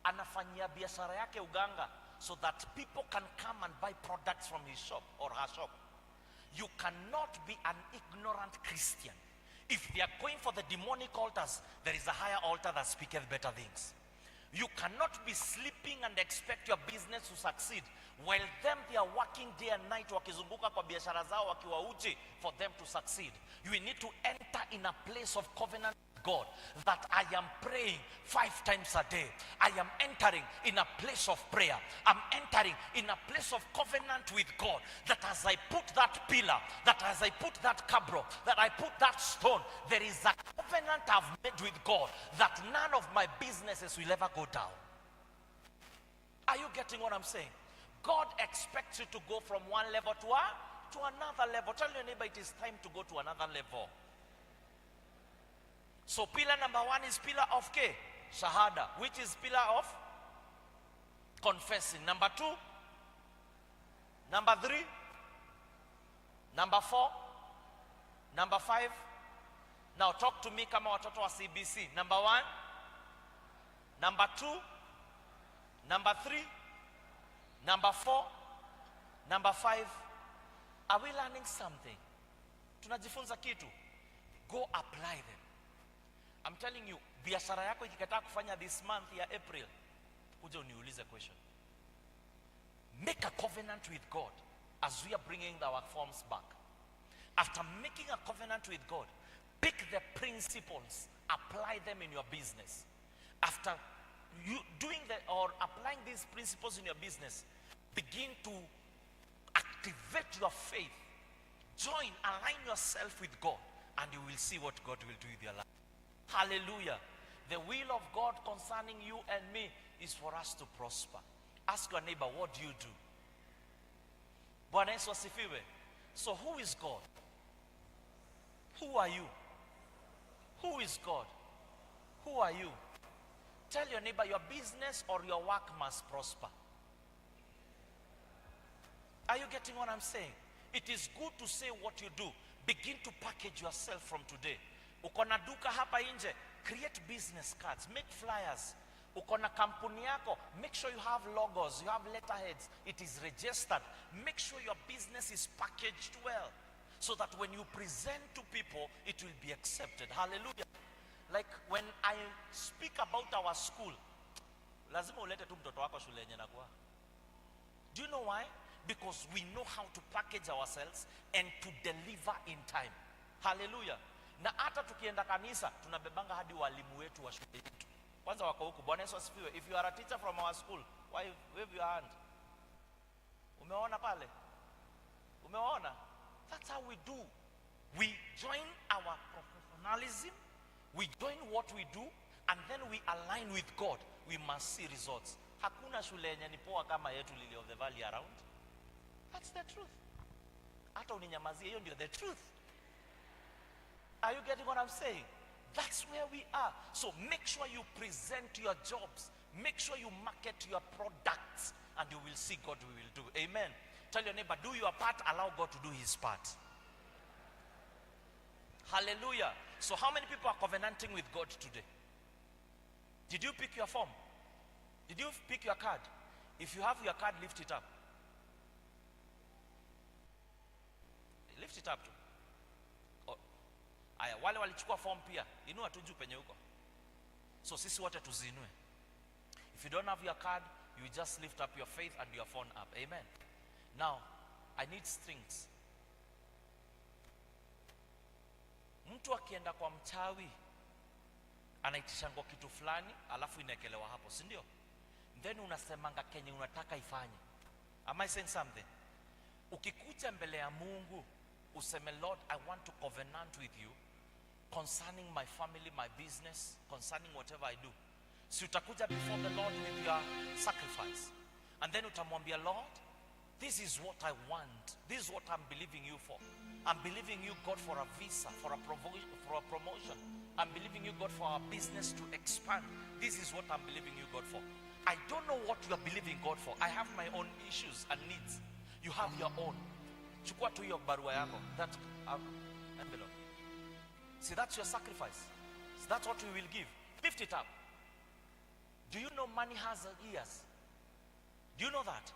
anafanyia biashara yake uganga so that people can come and buy products from his shop or her shop. You cannot be an ignorant Christian. If they are going for the demonic altars, there is a higher altar that speaketh better things. You cannot be sleeping and expect your business to succeed while them they are working day and night wakizunguka kwa biashara zao wakiwa uchi for them to succeed. You need to enter in a place of covenant with God that I am praying 5 times a day. I am entering in a place of prayer. I'm entering in a place of covenant with God that as I put that pillar, that as I put that cabro, that I put that stone, there is a covenant I've made with God that none of my businesses will ever go down. Are you getting what I'm saying? God expects you to go from one level to another level. Tell your neighbor it is time to go to another level. So pillar number 1 is pillar of K, Shahada, which is pillar of confessing. Number 2, number 3, number 4, number 5. Now talk to me kama watoto wa CBC. Number 1, number 2, number 3, number 4, number 5. Are we learning something? Tunajifunza kitu. Go apply them. I'm telling you, biashara yako ikikataa kufanya this month ya April, kuja uniulize question. Make a covenant with God as we are bringing our forms back. After making a covenant with God, pick the principles, apply them in your business. After you doing the or applying these principles in your business, begin to activate your faith. Join, align yourself with God, and you will see what God will do with your life. Hallelujah. The will of God concerning you and me is for us to prosper. Ask your neighbor, what do you do? Bwana Yesu asifiwe. So who is God? Who are you? Who is God? Who are you? Tell your neighbor your business or your work must prosper. Are you getting what I'm saying? It is good to say what you do. Begin to package yourself from today. Uko na duka hapa nje, create business cards, make flyers. Uko na kampuni yako, make sure you have logos, you have letterheads, it is registered. Make sure your business is packaged well so that when you present to people, it will be accepted. Hallelujah. Like when I speak about our school, lazima ulete tu mtoto wako shule yenye nakuwa. Do you know why? Because we know how to package ourselves and to deliver in time. Hallelujah. Na hata tukienda kanisa, tunabebanga hadi walimu wetu wa shule yetu. Kwanza wako huku. Bwana Yesu asifiwe. If you are a teacher from our school, why wave your hand? Umeona pale? Umeona? That's how we do. We join our professionalism, we join what we do, and then we align with God. We must see results. Hakuna shule yenye ni poa kama yetu Lily of the Valley around. That's the truth. Hata uninyamazie, hiyo ndio the truth. Are you getting what I'm saying? That's where we are. So make sure you present your jobs. Make sure you market your products, and you will see God will do. Amen. Tell your neighbor, do your part, allow God to do his part. Hallelujah. So how many people are covenanting with God today? Did you pick your form? Did you pick your card? If you have your card, lift it up. Lift it up too. Oh. Aya, wale walichukua form pia, inua tu juu penye huko. So sisi wote tuziinue. If you don't have your card, you just lift up your faith and your phone up. Amen. Now, I need strings. Mtu akienda kwa mchawi anaitishangwa kitu fulani, alafu inaekelewa hapo, si ndio? Then unasemanga kenye unataka ifanye. Am I saying something? Ukikuja mbele ya Mungu useme, Lord, I want to covenant with you concerning my family, my business, concerning whatever I do. Si utakuja before the Lord with your sacrifice, and then utamwambia, Lord, this is what I want. This is what I'm believing you for. I'm believing you, God, for a visa, for a promotion. I'm believing you, God, for our business to expand. This is what I'm believing you, God, for. I don't know what you are believing God for. I have my own issues and needs. You have your own. Chukua tu hiyo barua yako, that envelope. See, that's your sacrifice. So that's what we will give. Lift it up. Do you know money has ears? Do you know that?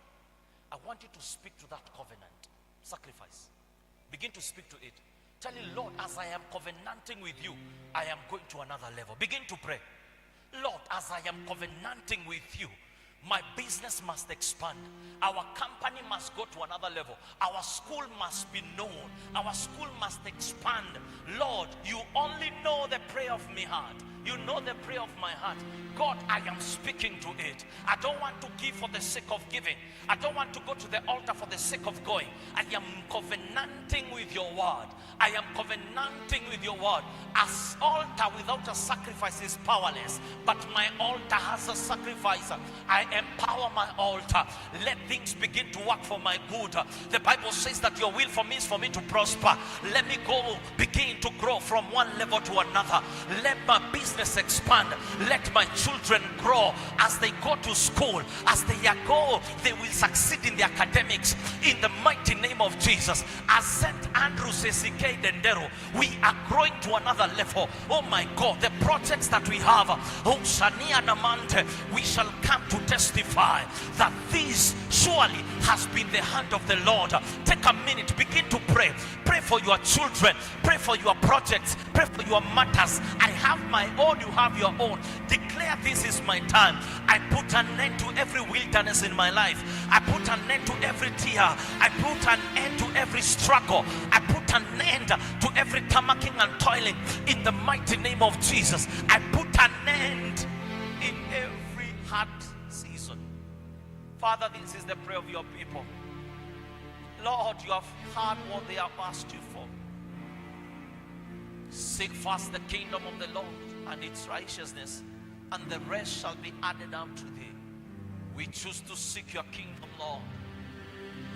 I want you to speak to that covenant sacrifice. Begin to speak to it. Tell him, Lord, as I am covenanting with you, I am going to another level. Begin to pray. Lord, as I am covenanting with you, my business must expand. Our company must go to another level. Our school must be known. Our school must expand. Lord, you only know the prayer of my heart. You know the prayer of my heart. God, I am speaking to it. I don't want to give for the sake of giving. I don't want to go to the altar for the sake of going. I am covenanting with your word. I am covenanting with your word. As altar without a sacrifice is powerless, but my altar has a sacrifice. I empower my altar. Let things begin to work for my good. The Bible says that your will for me is for me to prosper. Let me go begin to grow from one level to another. Let my business expand. Let my children grow as they go to school. As they go, they will succeed in the academics in the mighty name of Jesus. As St. Andrews ACK Ndenderu, we are growing to another level. Oh my God, the projects that we have, oh Shania Namante, we shall come to testify that this surely has been the hand of the Lord. Take a minute, begin to pray. Pray for your children, pray for your projects, pray for your matters. I have my own, you have your own. Declare, this is my time. I put an end to every wilderness in my life. I put an end to every tear. I put an end to every struggle. I put an end to every tamacking and toiling in the mighty name of Jesus. I put an end in every hard season. Father, this is the prayer of your people. Lord, you have heard what they have asked you for. Seek first the kingdom of the Lord and its righteousness, and the rest shall be added unto thee. We choose to seek your kingdom, Lord.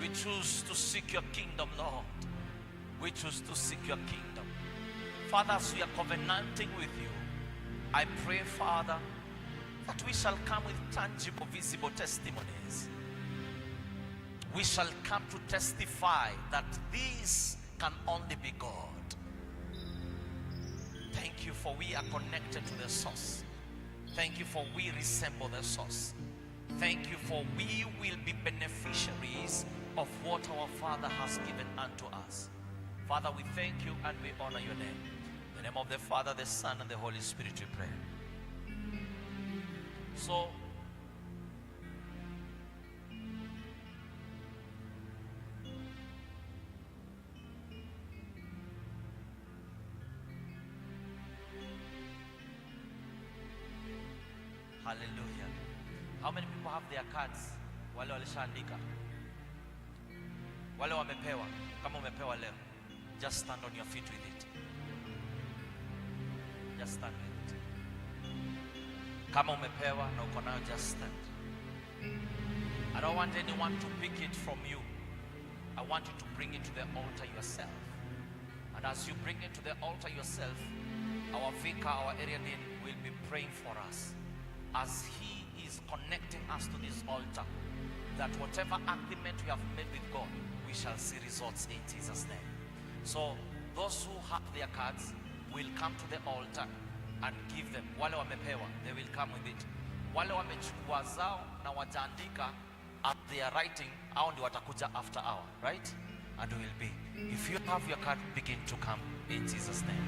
We choose to seek your kingdom, Lord. We choose to seek your kingdom. Father, as we are covenanting with you, I pray, Father, that we shall come with tangible, visible testimonies. We shall come to testify that this can only be God. Thank you for we are connected to the source. Thank you for we resemble the source. Thank you for we will be beneficiaries of what our Father has given unto us. Father, we thank you and we honor your name. In the name of the Father, the Son, and the Holy Spirit we pray. So, hallelujah. How many people have their cards? Wale walishaandika. Wale wamepewa. Kama umepewa leo. Just stand on your feet with it. Just stand with it. Kama umepewa na uko nayo, just stand. I don't want anyone to pick it from you. I want you to bring it to the altar yourself. And as you bring it to the altar yourself, our vicar, our area dean, will be praying for us as he is connecting us to this altar, that whatever agreement we have made with God, we shall see results in Jesus' name. So those who have their cards will come to the altar and give them. Wale wamepewa, they will come with it. Wale wamechukua zao na wataandika at their writing, hao ndio watakuja after hour, right? And we will be. If you have your card, begin to come in Jesus' name.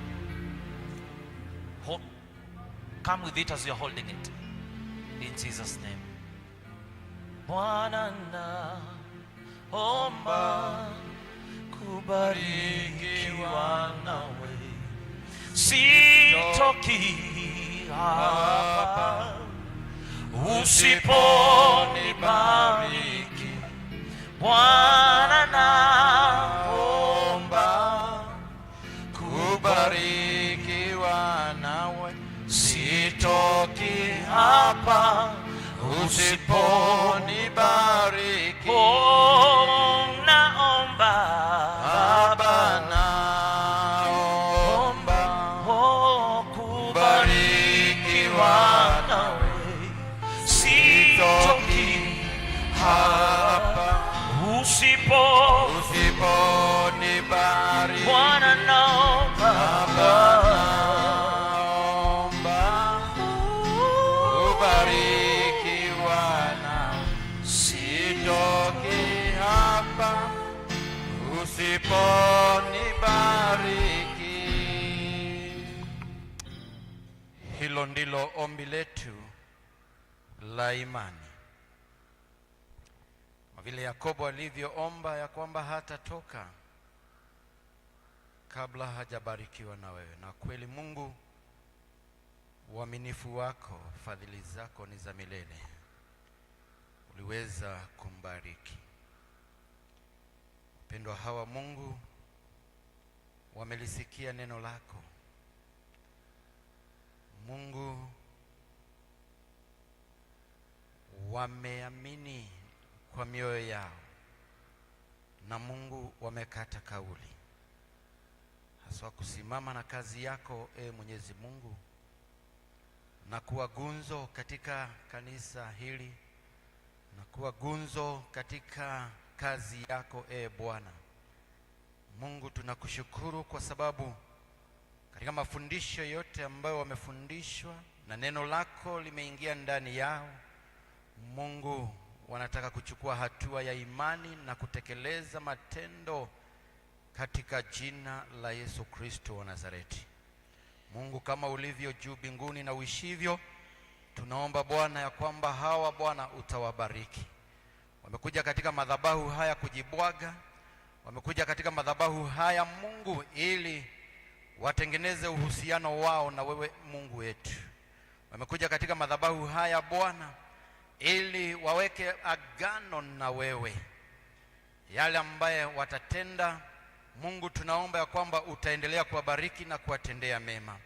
Hold, come with it as you're holding it. In Jesus' name. Bwana naomba kubarikiwa nawe, sitoki hapa usiponibariki. Bwana naomba Kubarikiwa nawe, sitoki hapa usiponibariki. Oh, naomba. Baba naomba Oh, kubarikiwa nawe, sitoki hapa usipo usiponibariki. Bwana naomba. Baba naomba kubarikiwa nawe, sitoki hapa usiponibariki. Hilo ndilo ombi letu la imani, kama vile Yakobo alivyoomba ya kwamba hatatoka kabla hajabarikiwa na wewe. Na kweli Mungu, uaminifu wako, fadhili zako ni za milele, uliweza kumbariki. Wapendwa hawa Mungu wamelisikia neno lako. Mungu, wameamini kwa mioyo yao, na Mungu wamekata kauli haswa kusimama na kazi yako, e Mwenyezi Mungu, na kuwa gunzo katika kanisa hili na kuwa gunzo katika kazi yako, e Bwana Mungu. Tunakushukuru kwa sababu katika mafundisho yote ambayo wamefundishwa na neno lako limeingia ndani yao, Mungu, wanataka kuchukua hatua ya imani na kutekeleza matendo katika jina la Yesu Kristo wa Nazareti. Mungu, kama ulivyo juu mbinguni na uishivyo, tunaomba Bwana ya kwamba hawa Bwana utawabariki. Wamekuja katika madhabahu haya kujibwaga, wamekuja katika madhabahu haya Mungu ili watengeneze uhusiano wao na wewe Mungu wetu. Wamekuja katika madhabahu haya Bwana ili waweke agano na wewe, yale ambaye watatenda Mungu, tunaomba ya kwamba utaendelea kuwabariki na kuwatendea mema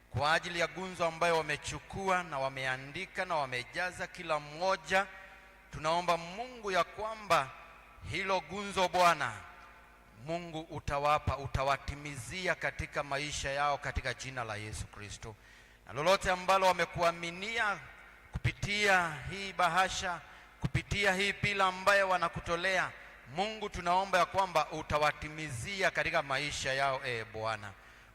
kwa ajili ya gunzo ambayo wamechukua na wameandika na wamejaza kila mmoja. Tunaomba Mungu ya kwamba hilo gunzo Bwana Mungu utawapa, utawatimizia katika maisha yao katika jina la Yesu Kristo, na lolote ambalo wamekuaminia kupitia hii bahasha, kupitia hii pila ambayo wanakutolea Mungu, tunaomba ya kwamba utawatimizia katika maisha yao. E Bwana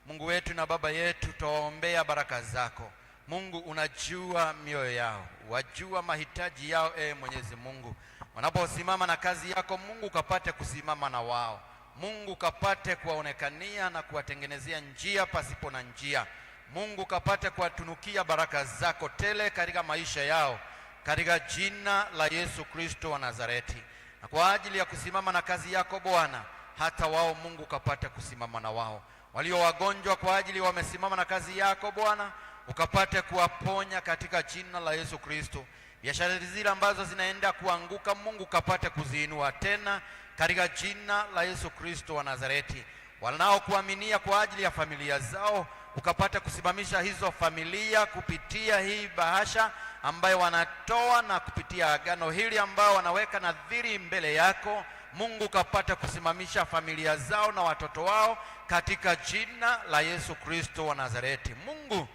Mungu wetu na Baba yetu, twawaombea baraka zako Mungu. Unajua mioyo yao, wajua mahitaji yao. E Mwenyezi Mungu, wanaposimama na kazi yako Mungu, ukapate kusimama na wao Mungu, kapate kuwaonekania na kuwatengenezea njia pasipo na njia. Mungu, kapate kuwatunukia baraka zako tele katika maisha yao katika jina la Yesu Kristo wa Nazareti. Na kwa ajili ya kusimama na kazi yako Bwana, hata wao Mungu ukapate kusimama na wao. Walio wagonjwa kwa ajili wamesimama na kazi yako Bwana, ukapate kuwaponya katika jina la Yesu Kristo. Biashara zile ambazo zinaenda kuanguka, Mungu ukapate kuziinua tena katika jina la Yesu Kristo wa Nazareti. Wanaokuaminia kwa ajili ya familia zao, ukapata kusimamisha hizo familia kupitia hii bahasha ambayo wanatoa na kupitia agano hili ambao wanaweka nadhiri mbele yako Mungu, ukapata kusimamisha familia zao na watoto wao katika jina la Yesu Kristo wa Nazareti. Mungu,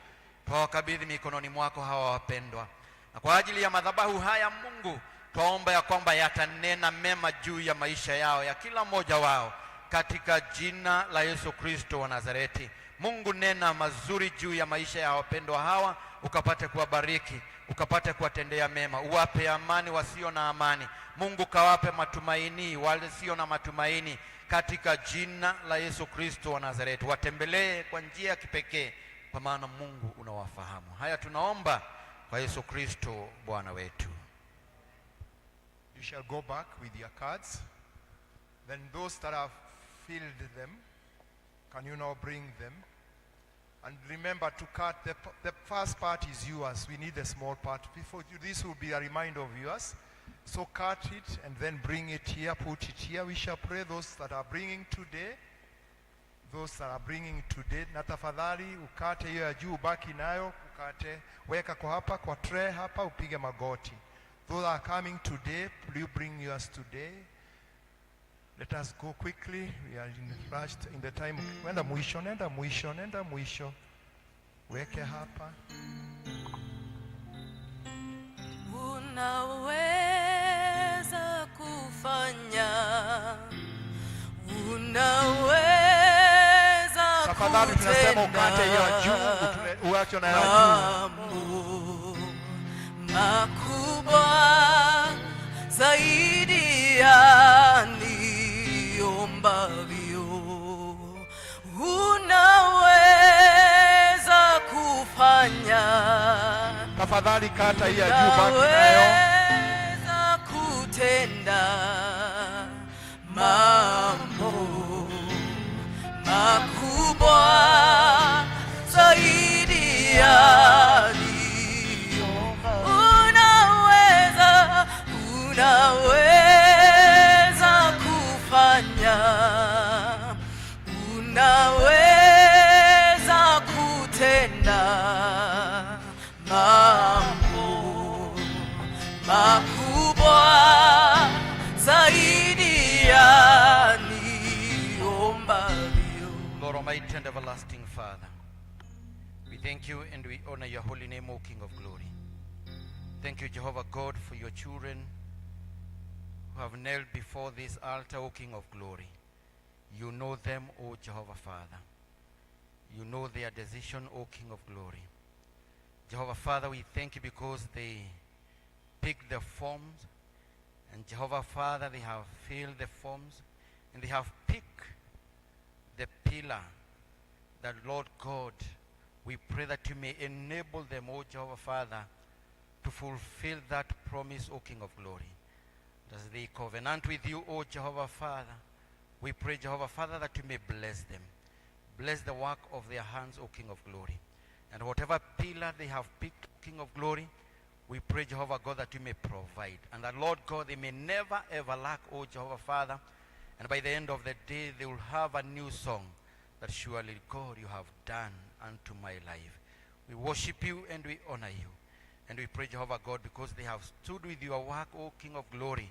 twawakabidhi mikononi mwako hawa wapendwa, na kwa ajili ya madhabahu haya Mungu, twaomba ya kwamba yatanena mema juu ya maisha yao, ya kila mmoja wao, katika jina la Yesu Kristo wa Nazareti. Mungu, nena mazuri juu ya maisha ya wapendwa hawa, ukapate kuwabariki, ukapate kuwatendea mema, uwape amani wasio na amani. Mungu, kawape matumaini wale sio na matumaini, katika jina la Yesu Kristo wa Nazareti. Watembelee kwa njia ya kipekee, kwa maana Mungu unawafahamu. Haya tunaomba kwa Yesu Kristo Bwana wetu. You shall go back with your cards. Then those that have filled them, can you now bring them? And remember to cut the first part is yours. We need the small part. Before you, this will be a reminder of yours. So cut it and then bring it here, put it here. We shall pray those that are bringing today. Those that are bringing today. Na tafadhali ukate hiyo ya juu, ubaki nayo, ukate, weka kwa hapa kwa tray hapa, upige magoti. Those that are coming today, will you bring yours today? Let us go quickly. We are in rush in the time. Nenda mwisho, nenda mwisho, nenda mwisho. Weke hapa. Unaweza kufanya, unaweza Tafadhali tunasema ukate hiyo ya juu, kutenda uache na ya juu. Mambo makubwa zaidi ya niombavyo. Unaweza kufanya, Tafadhali kata hii ya juu, baki nayo. unaweza kutenda mambo makubwa zaidi ya unaweza, unaweza kufanya, unaweza kutenda mambo makubwa zaidi ya niombavyo. Lord Almighty and everlasting Father, we thank you and we honor your holy name, O King of glory. Thank you, Jehovah God, for your children who have knelt before this altar, O King of glory. You know them, O Jehovah Father. You know their decision, O King of glory. Jehovah Father, we thank you because they picked the forms, and Jehovah Father, they have filled the forms, and they have picked the pillar that, Lord God, we pray that you may enable them, O Jehovah Father, to fulfill that promise, O King of glory. As they covenant with you, O Jehovah Father, we pray, Jehovah Father, that you may bless them. Bless the work of their hands, O King of glory. And whatever pillar they have picked, O King of glory, we pray, Jehovah God, that you may provide. And that, Lord God, they may never ever lack, O Jehovah Father. And by the end of the day, they will have a new song that surely, God, you have done unto my life. We worship you and we honor you. And we pray, Jehovah God, because they have stood with your work, O King of glory,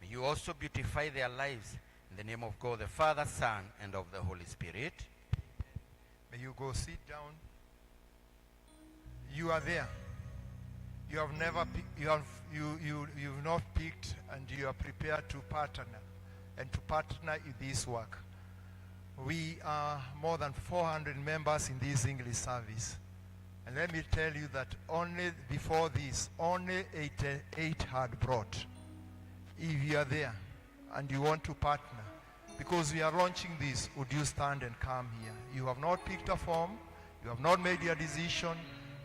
may you also beautify their lives. In the name of God, the Father, Son, and of the Holy Spirit. May you go sit down. You are there. You have never, you have, you, you've not picked, and you are prepared to partner, and to partner in this work. We are more than 400 members in this English service. And let me tell you that only before this, only 88 had brought. If you are there and you want to partner, because we are launching this, would you stand and come here? You have not picked a form, you have not made your decision.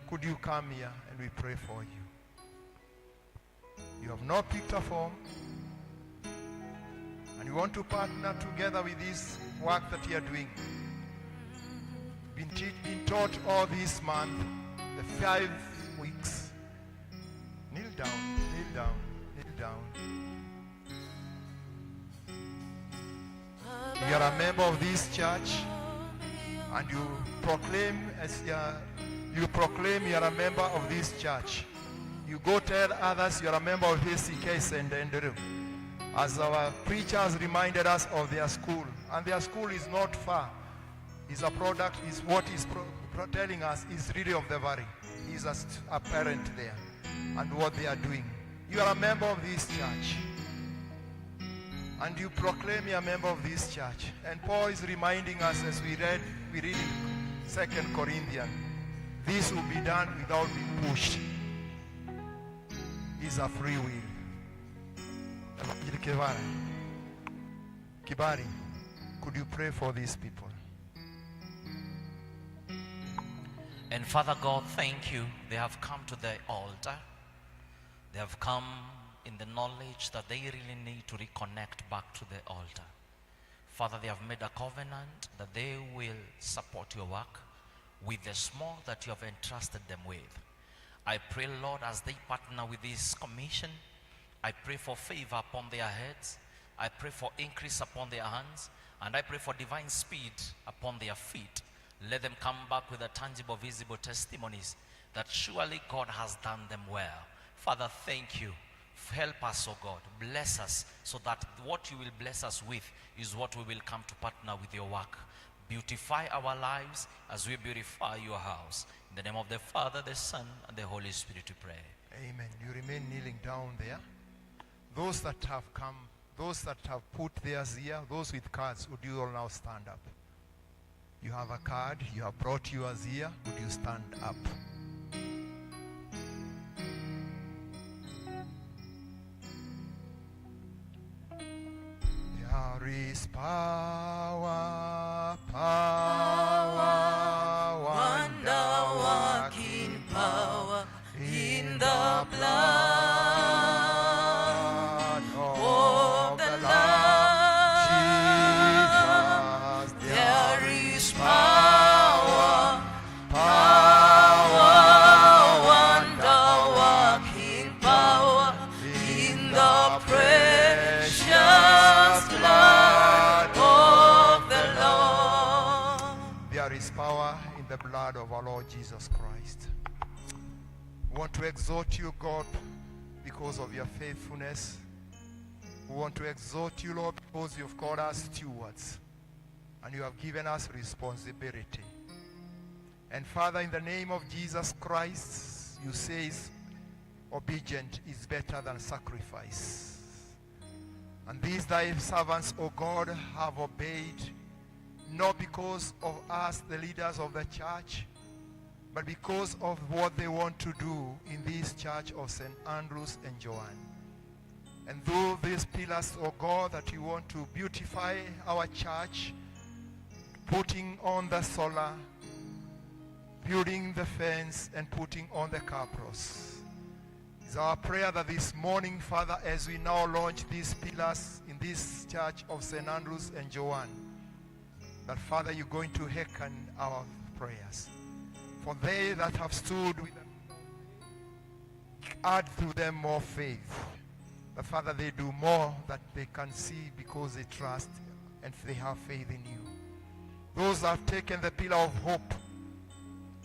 Could you come here and we pray for you? You have not picked a form, and you want to partner together with this work that you are doing. Been taught all this month, the 5 weeks. Kneel down, kneel down, kneel down. You are a member of this church and you proclaim as you proclaim you are a member of this church. You go tell others you are a member of ACK St. Andrew. As our preachers reminded us of their school, and their school is not far. Is a product, is what is telling us is really of the valley. He's a parent there and what they are doing. You are a member of this church. And you proclaim you are a member of this church. And Paul is reminding us as we read in 2 Corinthians, this will be done without being pushed. It's a free will. Kibari, Kibari, could you pray for these people? And Father God, thank you. They have come to the altar. They have come in the knowledge that they really need to reconnect back to the altar. Father, they have made a covenant that they will support your work with the small that you have entrusted them with. I pray, Lord, as they partner with this commission, I pray for favor upon their heads. I pray for increase upon their hands. And I pray for divine speed upon their feet. Let them come back with a tangible, visible testimonies that surely God has done them well. Father, thank you. Help us, oh God. Bless us so that what you will bless us with is what we will come to partner with your work. Beautify our lives as we beautify your house. In the name of the Father, the Son, and the Holy Spirit we pray. Amen. You remain kneeling down there. Those that have come, those that have put theirs here, those with cards, would you all now stand up? You have a card, you have brought yours here, would you stand up? There is power, power, wonder-working power in the blood of the Lamb. Jesus, There is power, power, wonder-working power in the precious blood of the Lord. There is power in the blood of our Lord Jesus Christ. We want to exhort you, God, because of your faithfulness. We want to exhort you, Lord, because you've called us stewards and you have given us responsibility. And Father, in the name of Jesus Christ, you say obedience is better than sacrifice. And these thy servants, O God, have obeyed, not because of us, the leaders of the church, but because of what they want to do in this church of St. Andrews and Joan. And through these pillars, O God, that you want to beautify our church, putting on the solar, building the fence, and putting on the cabros. It's our prayer that this morning, Father, as we now launch these pillars in this church of St. Andrews and Joan, that, Father, you're going to hearken our prayers. For they that have stood with them, add to them more faith. That, Father, they do more that they can see because they trust and they have faith in you. Those that have taken the pillar of hope,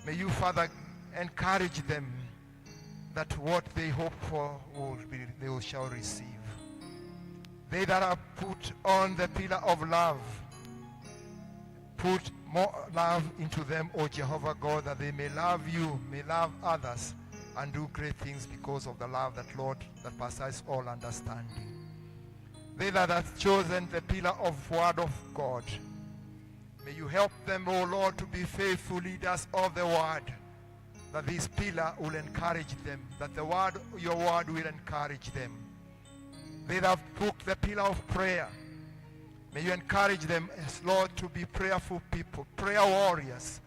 may you, Father, encourage them that what they hope for will be, they shall receive. They that are put on the pillar of love, put more love into them, O Jehovah God, that they may love you, may love others, and do great things because of the love that, Lord, that passes all understanding. They that have chosen the pillar of word of God, may you help them, O Lord, to be faithful leaders of the word, that this pillar will encourage them, that the word, your word will encourage them. They that have took the pillar of prayer, may you encourage them, as Lord, to be prayerful people, prayer warriors,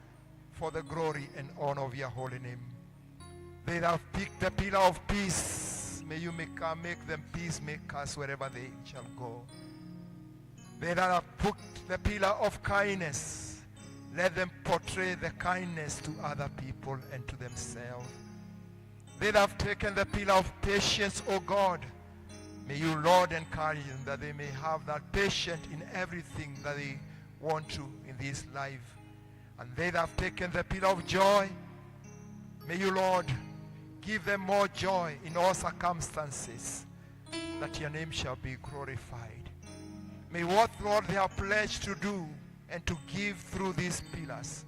for the glory and honor of your holy name. They that have picked the pillar of peace, may you make them peacemakers wherever they shall go. They that have put the pillar of kindness, let them portray the kindness to other people and to themselves. They that have taken the pillar of patience, O God, May you, Lord, encourage them that they may have that patience in everything that they want to in this life. And they that have taken the pillar of joy, may you, Lord, give them more joy in all circumstances, that your name shall be glorified. May what, Lord, they have pledged to do and to give through these pillars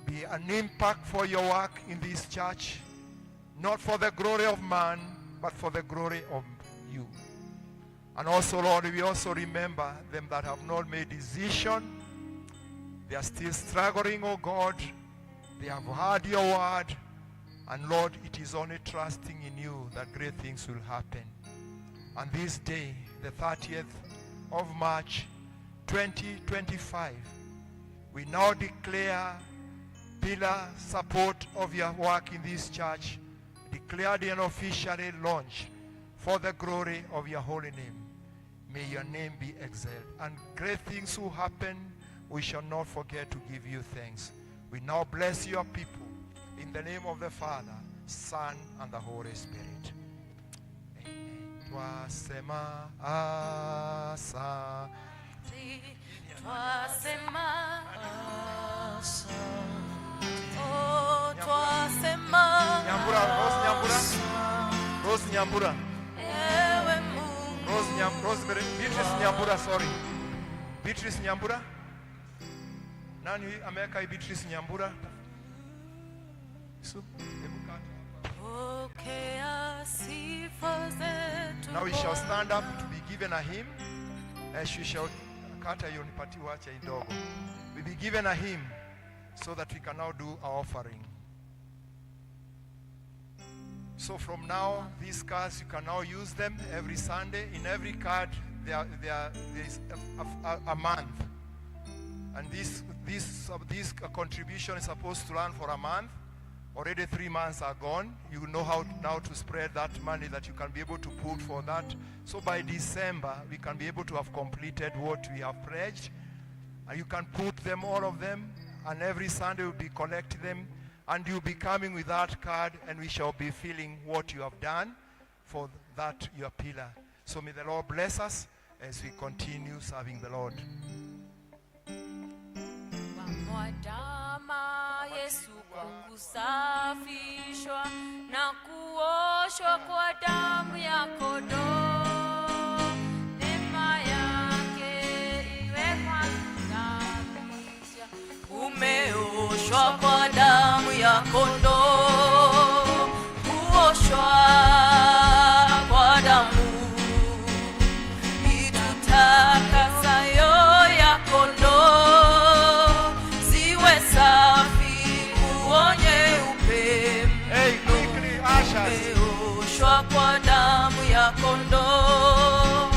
be an impact for your work in this church, not for the glory of man, but for the glory of you. And also, Lord, we also remember them that have not made decision. They are still struggling, oh God. They have heard your word. And Lord, it is only trusting in you that great things will happen. And this day, the 30th of March, 2025, we now declare pillar support of your work in this church declared and officially launched for the glory of your holy name. May your name be exalted. And great things will happen. We shall not forget to give you thanks. We now bless your people in the name of the Father, Son, and the Holy Spirit. Amen. Twasema asa. Twasema, oh, twasema, Nyambura, Rose Nyambura. Rose Nyambura. Ewe Mungu. Rose Nyam, Rosemary, Beatrice Nyambura, sorry. Beatrice Nyambura. Nani ameweka hii Beatrice Nyambura? Su, hebu kata hapa. Pokea sifa zetu. Now we shall stand up to be given a hymn. As we shall kata hiyo nipatie, wacha ndogo. We be given a hymn so that we can now do our offering. So from now, these cards, you can now use them every Sunday. In every card, there is a month. And this contribution is supposed to run for a month. Already 3 months are gone. You know how now to spread that money that you can be able to put for that. So by December, we can be able to have completed what we have pledged. And you can put them, all of them, and every Sunday we'll be collecting them. And you'll be coming with that card, and we shall be filling what you have done for that your pillar. So may the Lord bless us as we continue serving the Lord. Wamwandama Yesu kwa kusafishwa na kuoshwa kwa damu ya kondoo. Neema yake iwe kwa kusafisha. Umeoshwa kwa damu ya kondoo, kuoshwa kwa damu itutakasayo ya kondoo, ziwe safi nguo nyeupe. Hey, quickly, ushers. Umeoshwa kwa damu ya kondoo,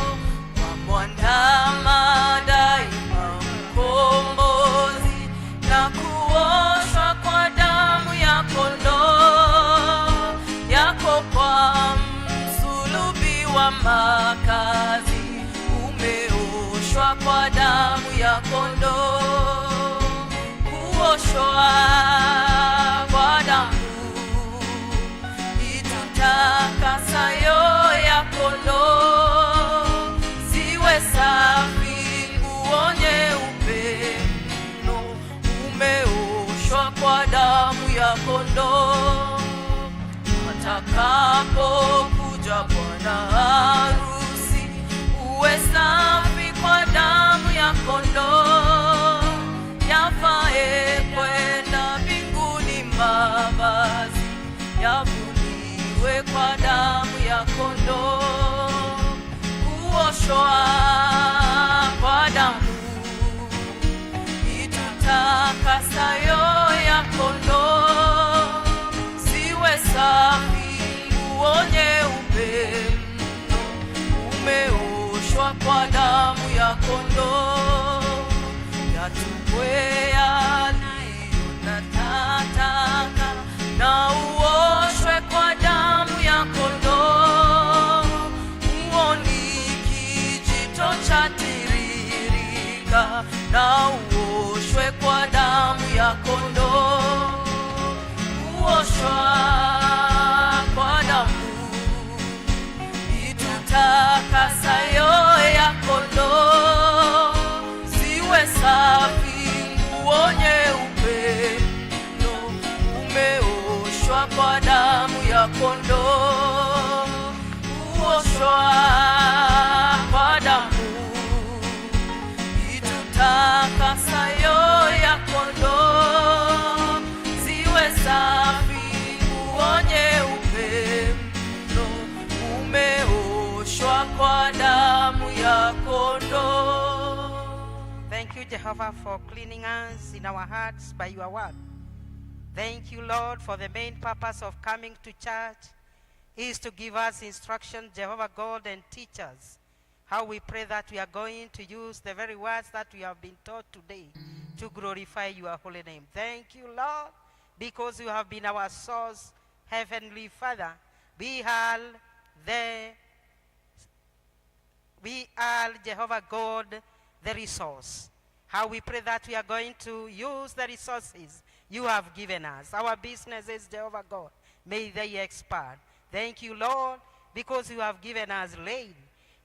kwa mwandama daima mkombozi, na kuoshwa kwa damu ya kondoo yako kwa msulubi wa makazi. Umeoshwa kwa damu ya kondoo, kuoshwa kwa damu itutakasayo ya kondoo, ziwe safi nguo nyeupe mno. Umeoshwa kwa damu ya kondoo, atakapokuja bwana harusi, uwe safi kwa damu ya kondoo, yafae kwenda mbinguni mavazi yavuliwe kwa damu ya kondoo, kuoshwa kwa damu itutakasayo ya kondoo, ziwe safi nguo nyeupe mno. Umeoshwa kwa damu ya kondoo, yatupwe yaliyo na takataka na uoshwe kwa damu ya kondoo. Uoni kijito cha tiririka, na uoshwe kwa damu ya kondoo, kuoshwa kwa damu itutakasayo. kwa damu ya kondoo, kuoshwa kwa damu itutakasayo ya kondoo, ziwe safi nguo nyeupe mno, umeoshwa kwa damu ya kondoo. Thank you, Jehovah, for cleaning us in our hearts by your word. Thank you, Lord, for the main purpose of coming to church is to give us instruction, Jehovah God, and teach us how we pray that we are going to use the very words that we have been taught today to glorify your holy name. Thank you, Lord, because you have been our source, Heavenly Father. We are Jehovah God, the resource. How we pray that we are going to use the resources you have given us. Our businesses, Jehovah God, may they expand. Thank you, Lord, because you have given us rain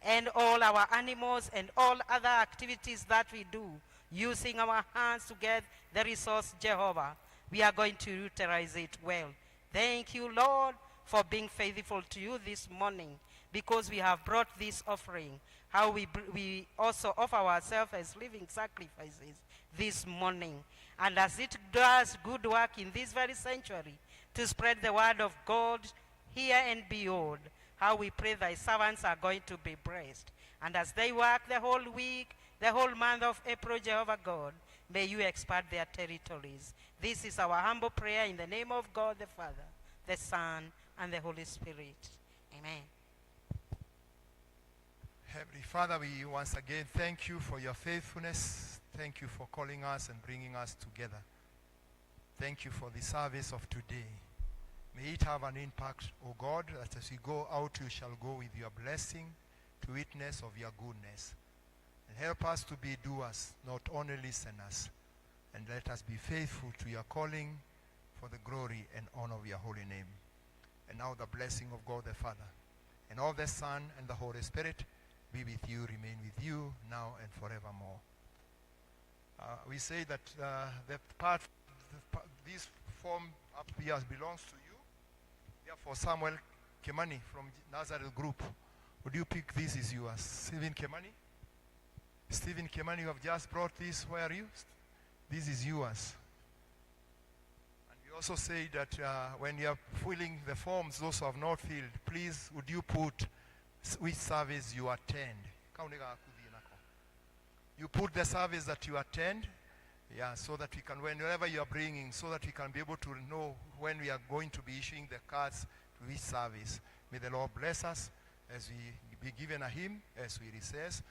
and all our animals and all other activities that we do using our hands to get the resource, Jehovah. We are going to utilize it well. Thank you, Lord, for being faithful to you this morning because we have brought this offering. How we also offer ourselves as living sacrifices this morning. And as it does good work in this very sanctuary to spread the word of God here and beyond, how we pray thy servants are going to be blessed. And as they work the whole week, the whole month of April, Jehovah God, may you expand their territories. This is our humble prayer in the name of God the Father, the Son, and the Holy Spirit. Amen. Heavenly Father, we once again thank you for your faithfulness. Thank you for calling us and bringing us together. Thank you for the service of today. May it have an impact, O God, that as we go out, you shall go with your blessing to witness of your goodness. And help us to be doers, not only listeners. And let us be faithful to your calling for the glory and honor of your holy name. And now the blessing of God the Father, and of the Son and the Holy Spirit be with you, remain with you now and forevermore. We say that this form up here belongs to you. Therefore, Samuel Kemani from Nazareth Group, would you pick this is yours? Stephen Kemani? Stephen Kemani, you have just brought this. Where are you? This is yours. And we also say that when you are filling the forms, those who have not filled, please would you put which service you attend. Kau nĩ gakũthiĩ nako. You put the service that you attend, yeah, so that we can, whenever you are bringing, so that we can be able to know when we are going to be issuing the cards to which service. May the Lord bless us as we be given a hymn as we recess.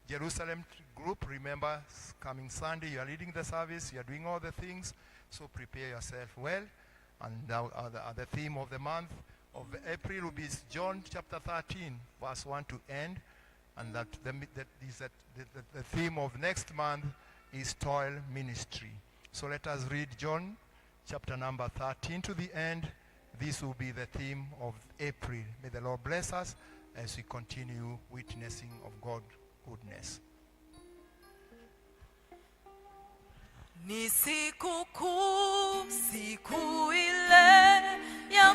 Jerusalem group, remember, coming Sunday, you are leading the service, you are doing all the things, so prepare yourself well. And the theme of the month of April will be John chapter 13, verse 1 to end. And that is that the theme of next month is toil ministry. So let us read John chapter number 13 to the end. This will be the theme of April. May the Lord bless us as we continue witnessing of God's goodness. Ni siku kuu, siku ile ya.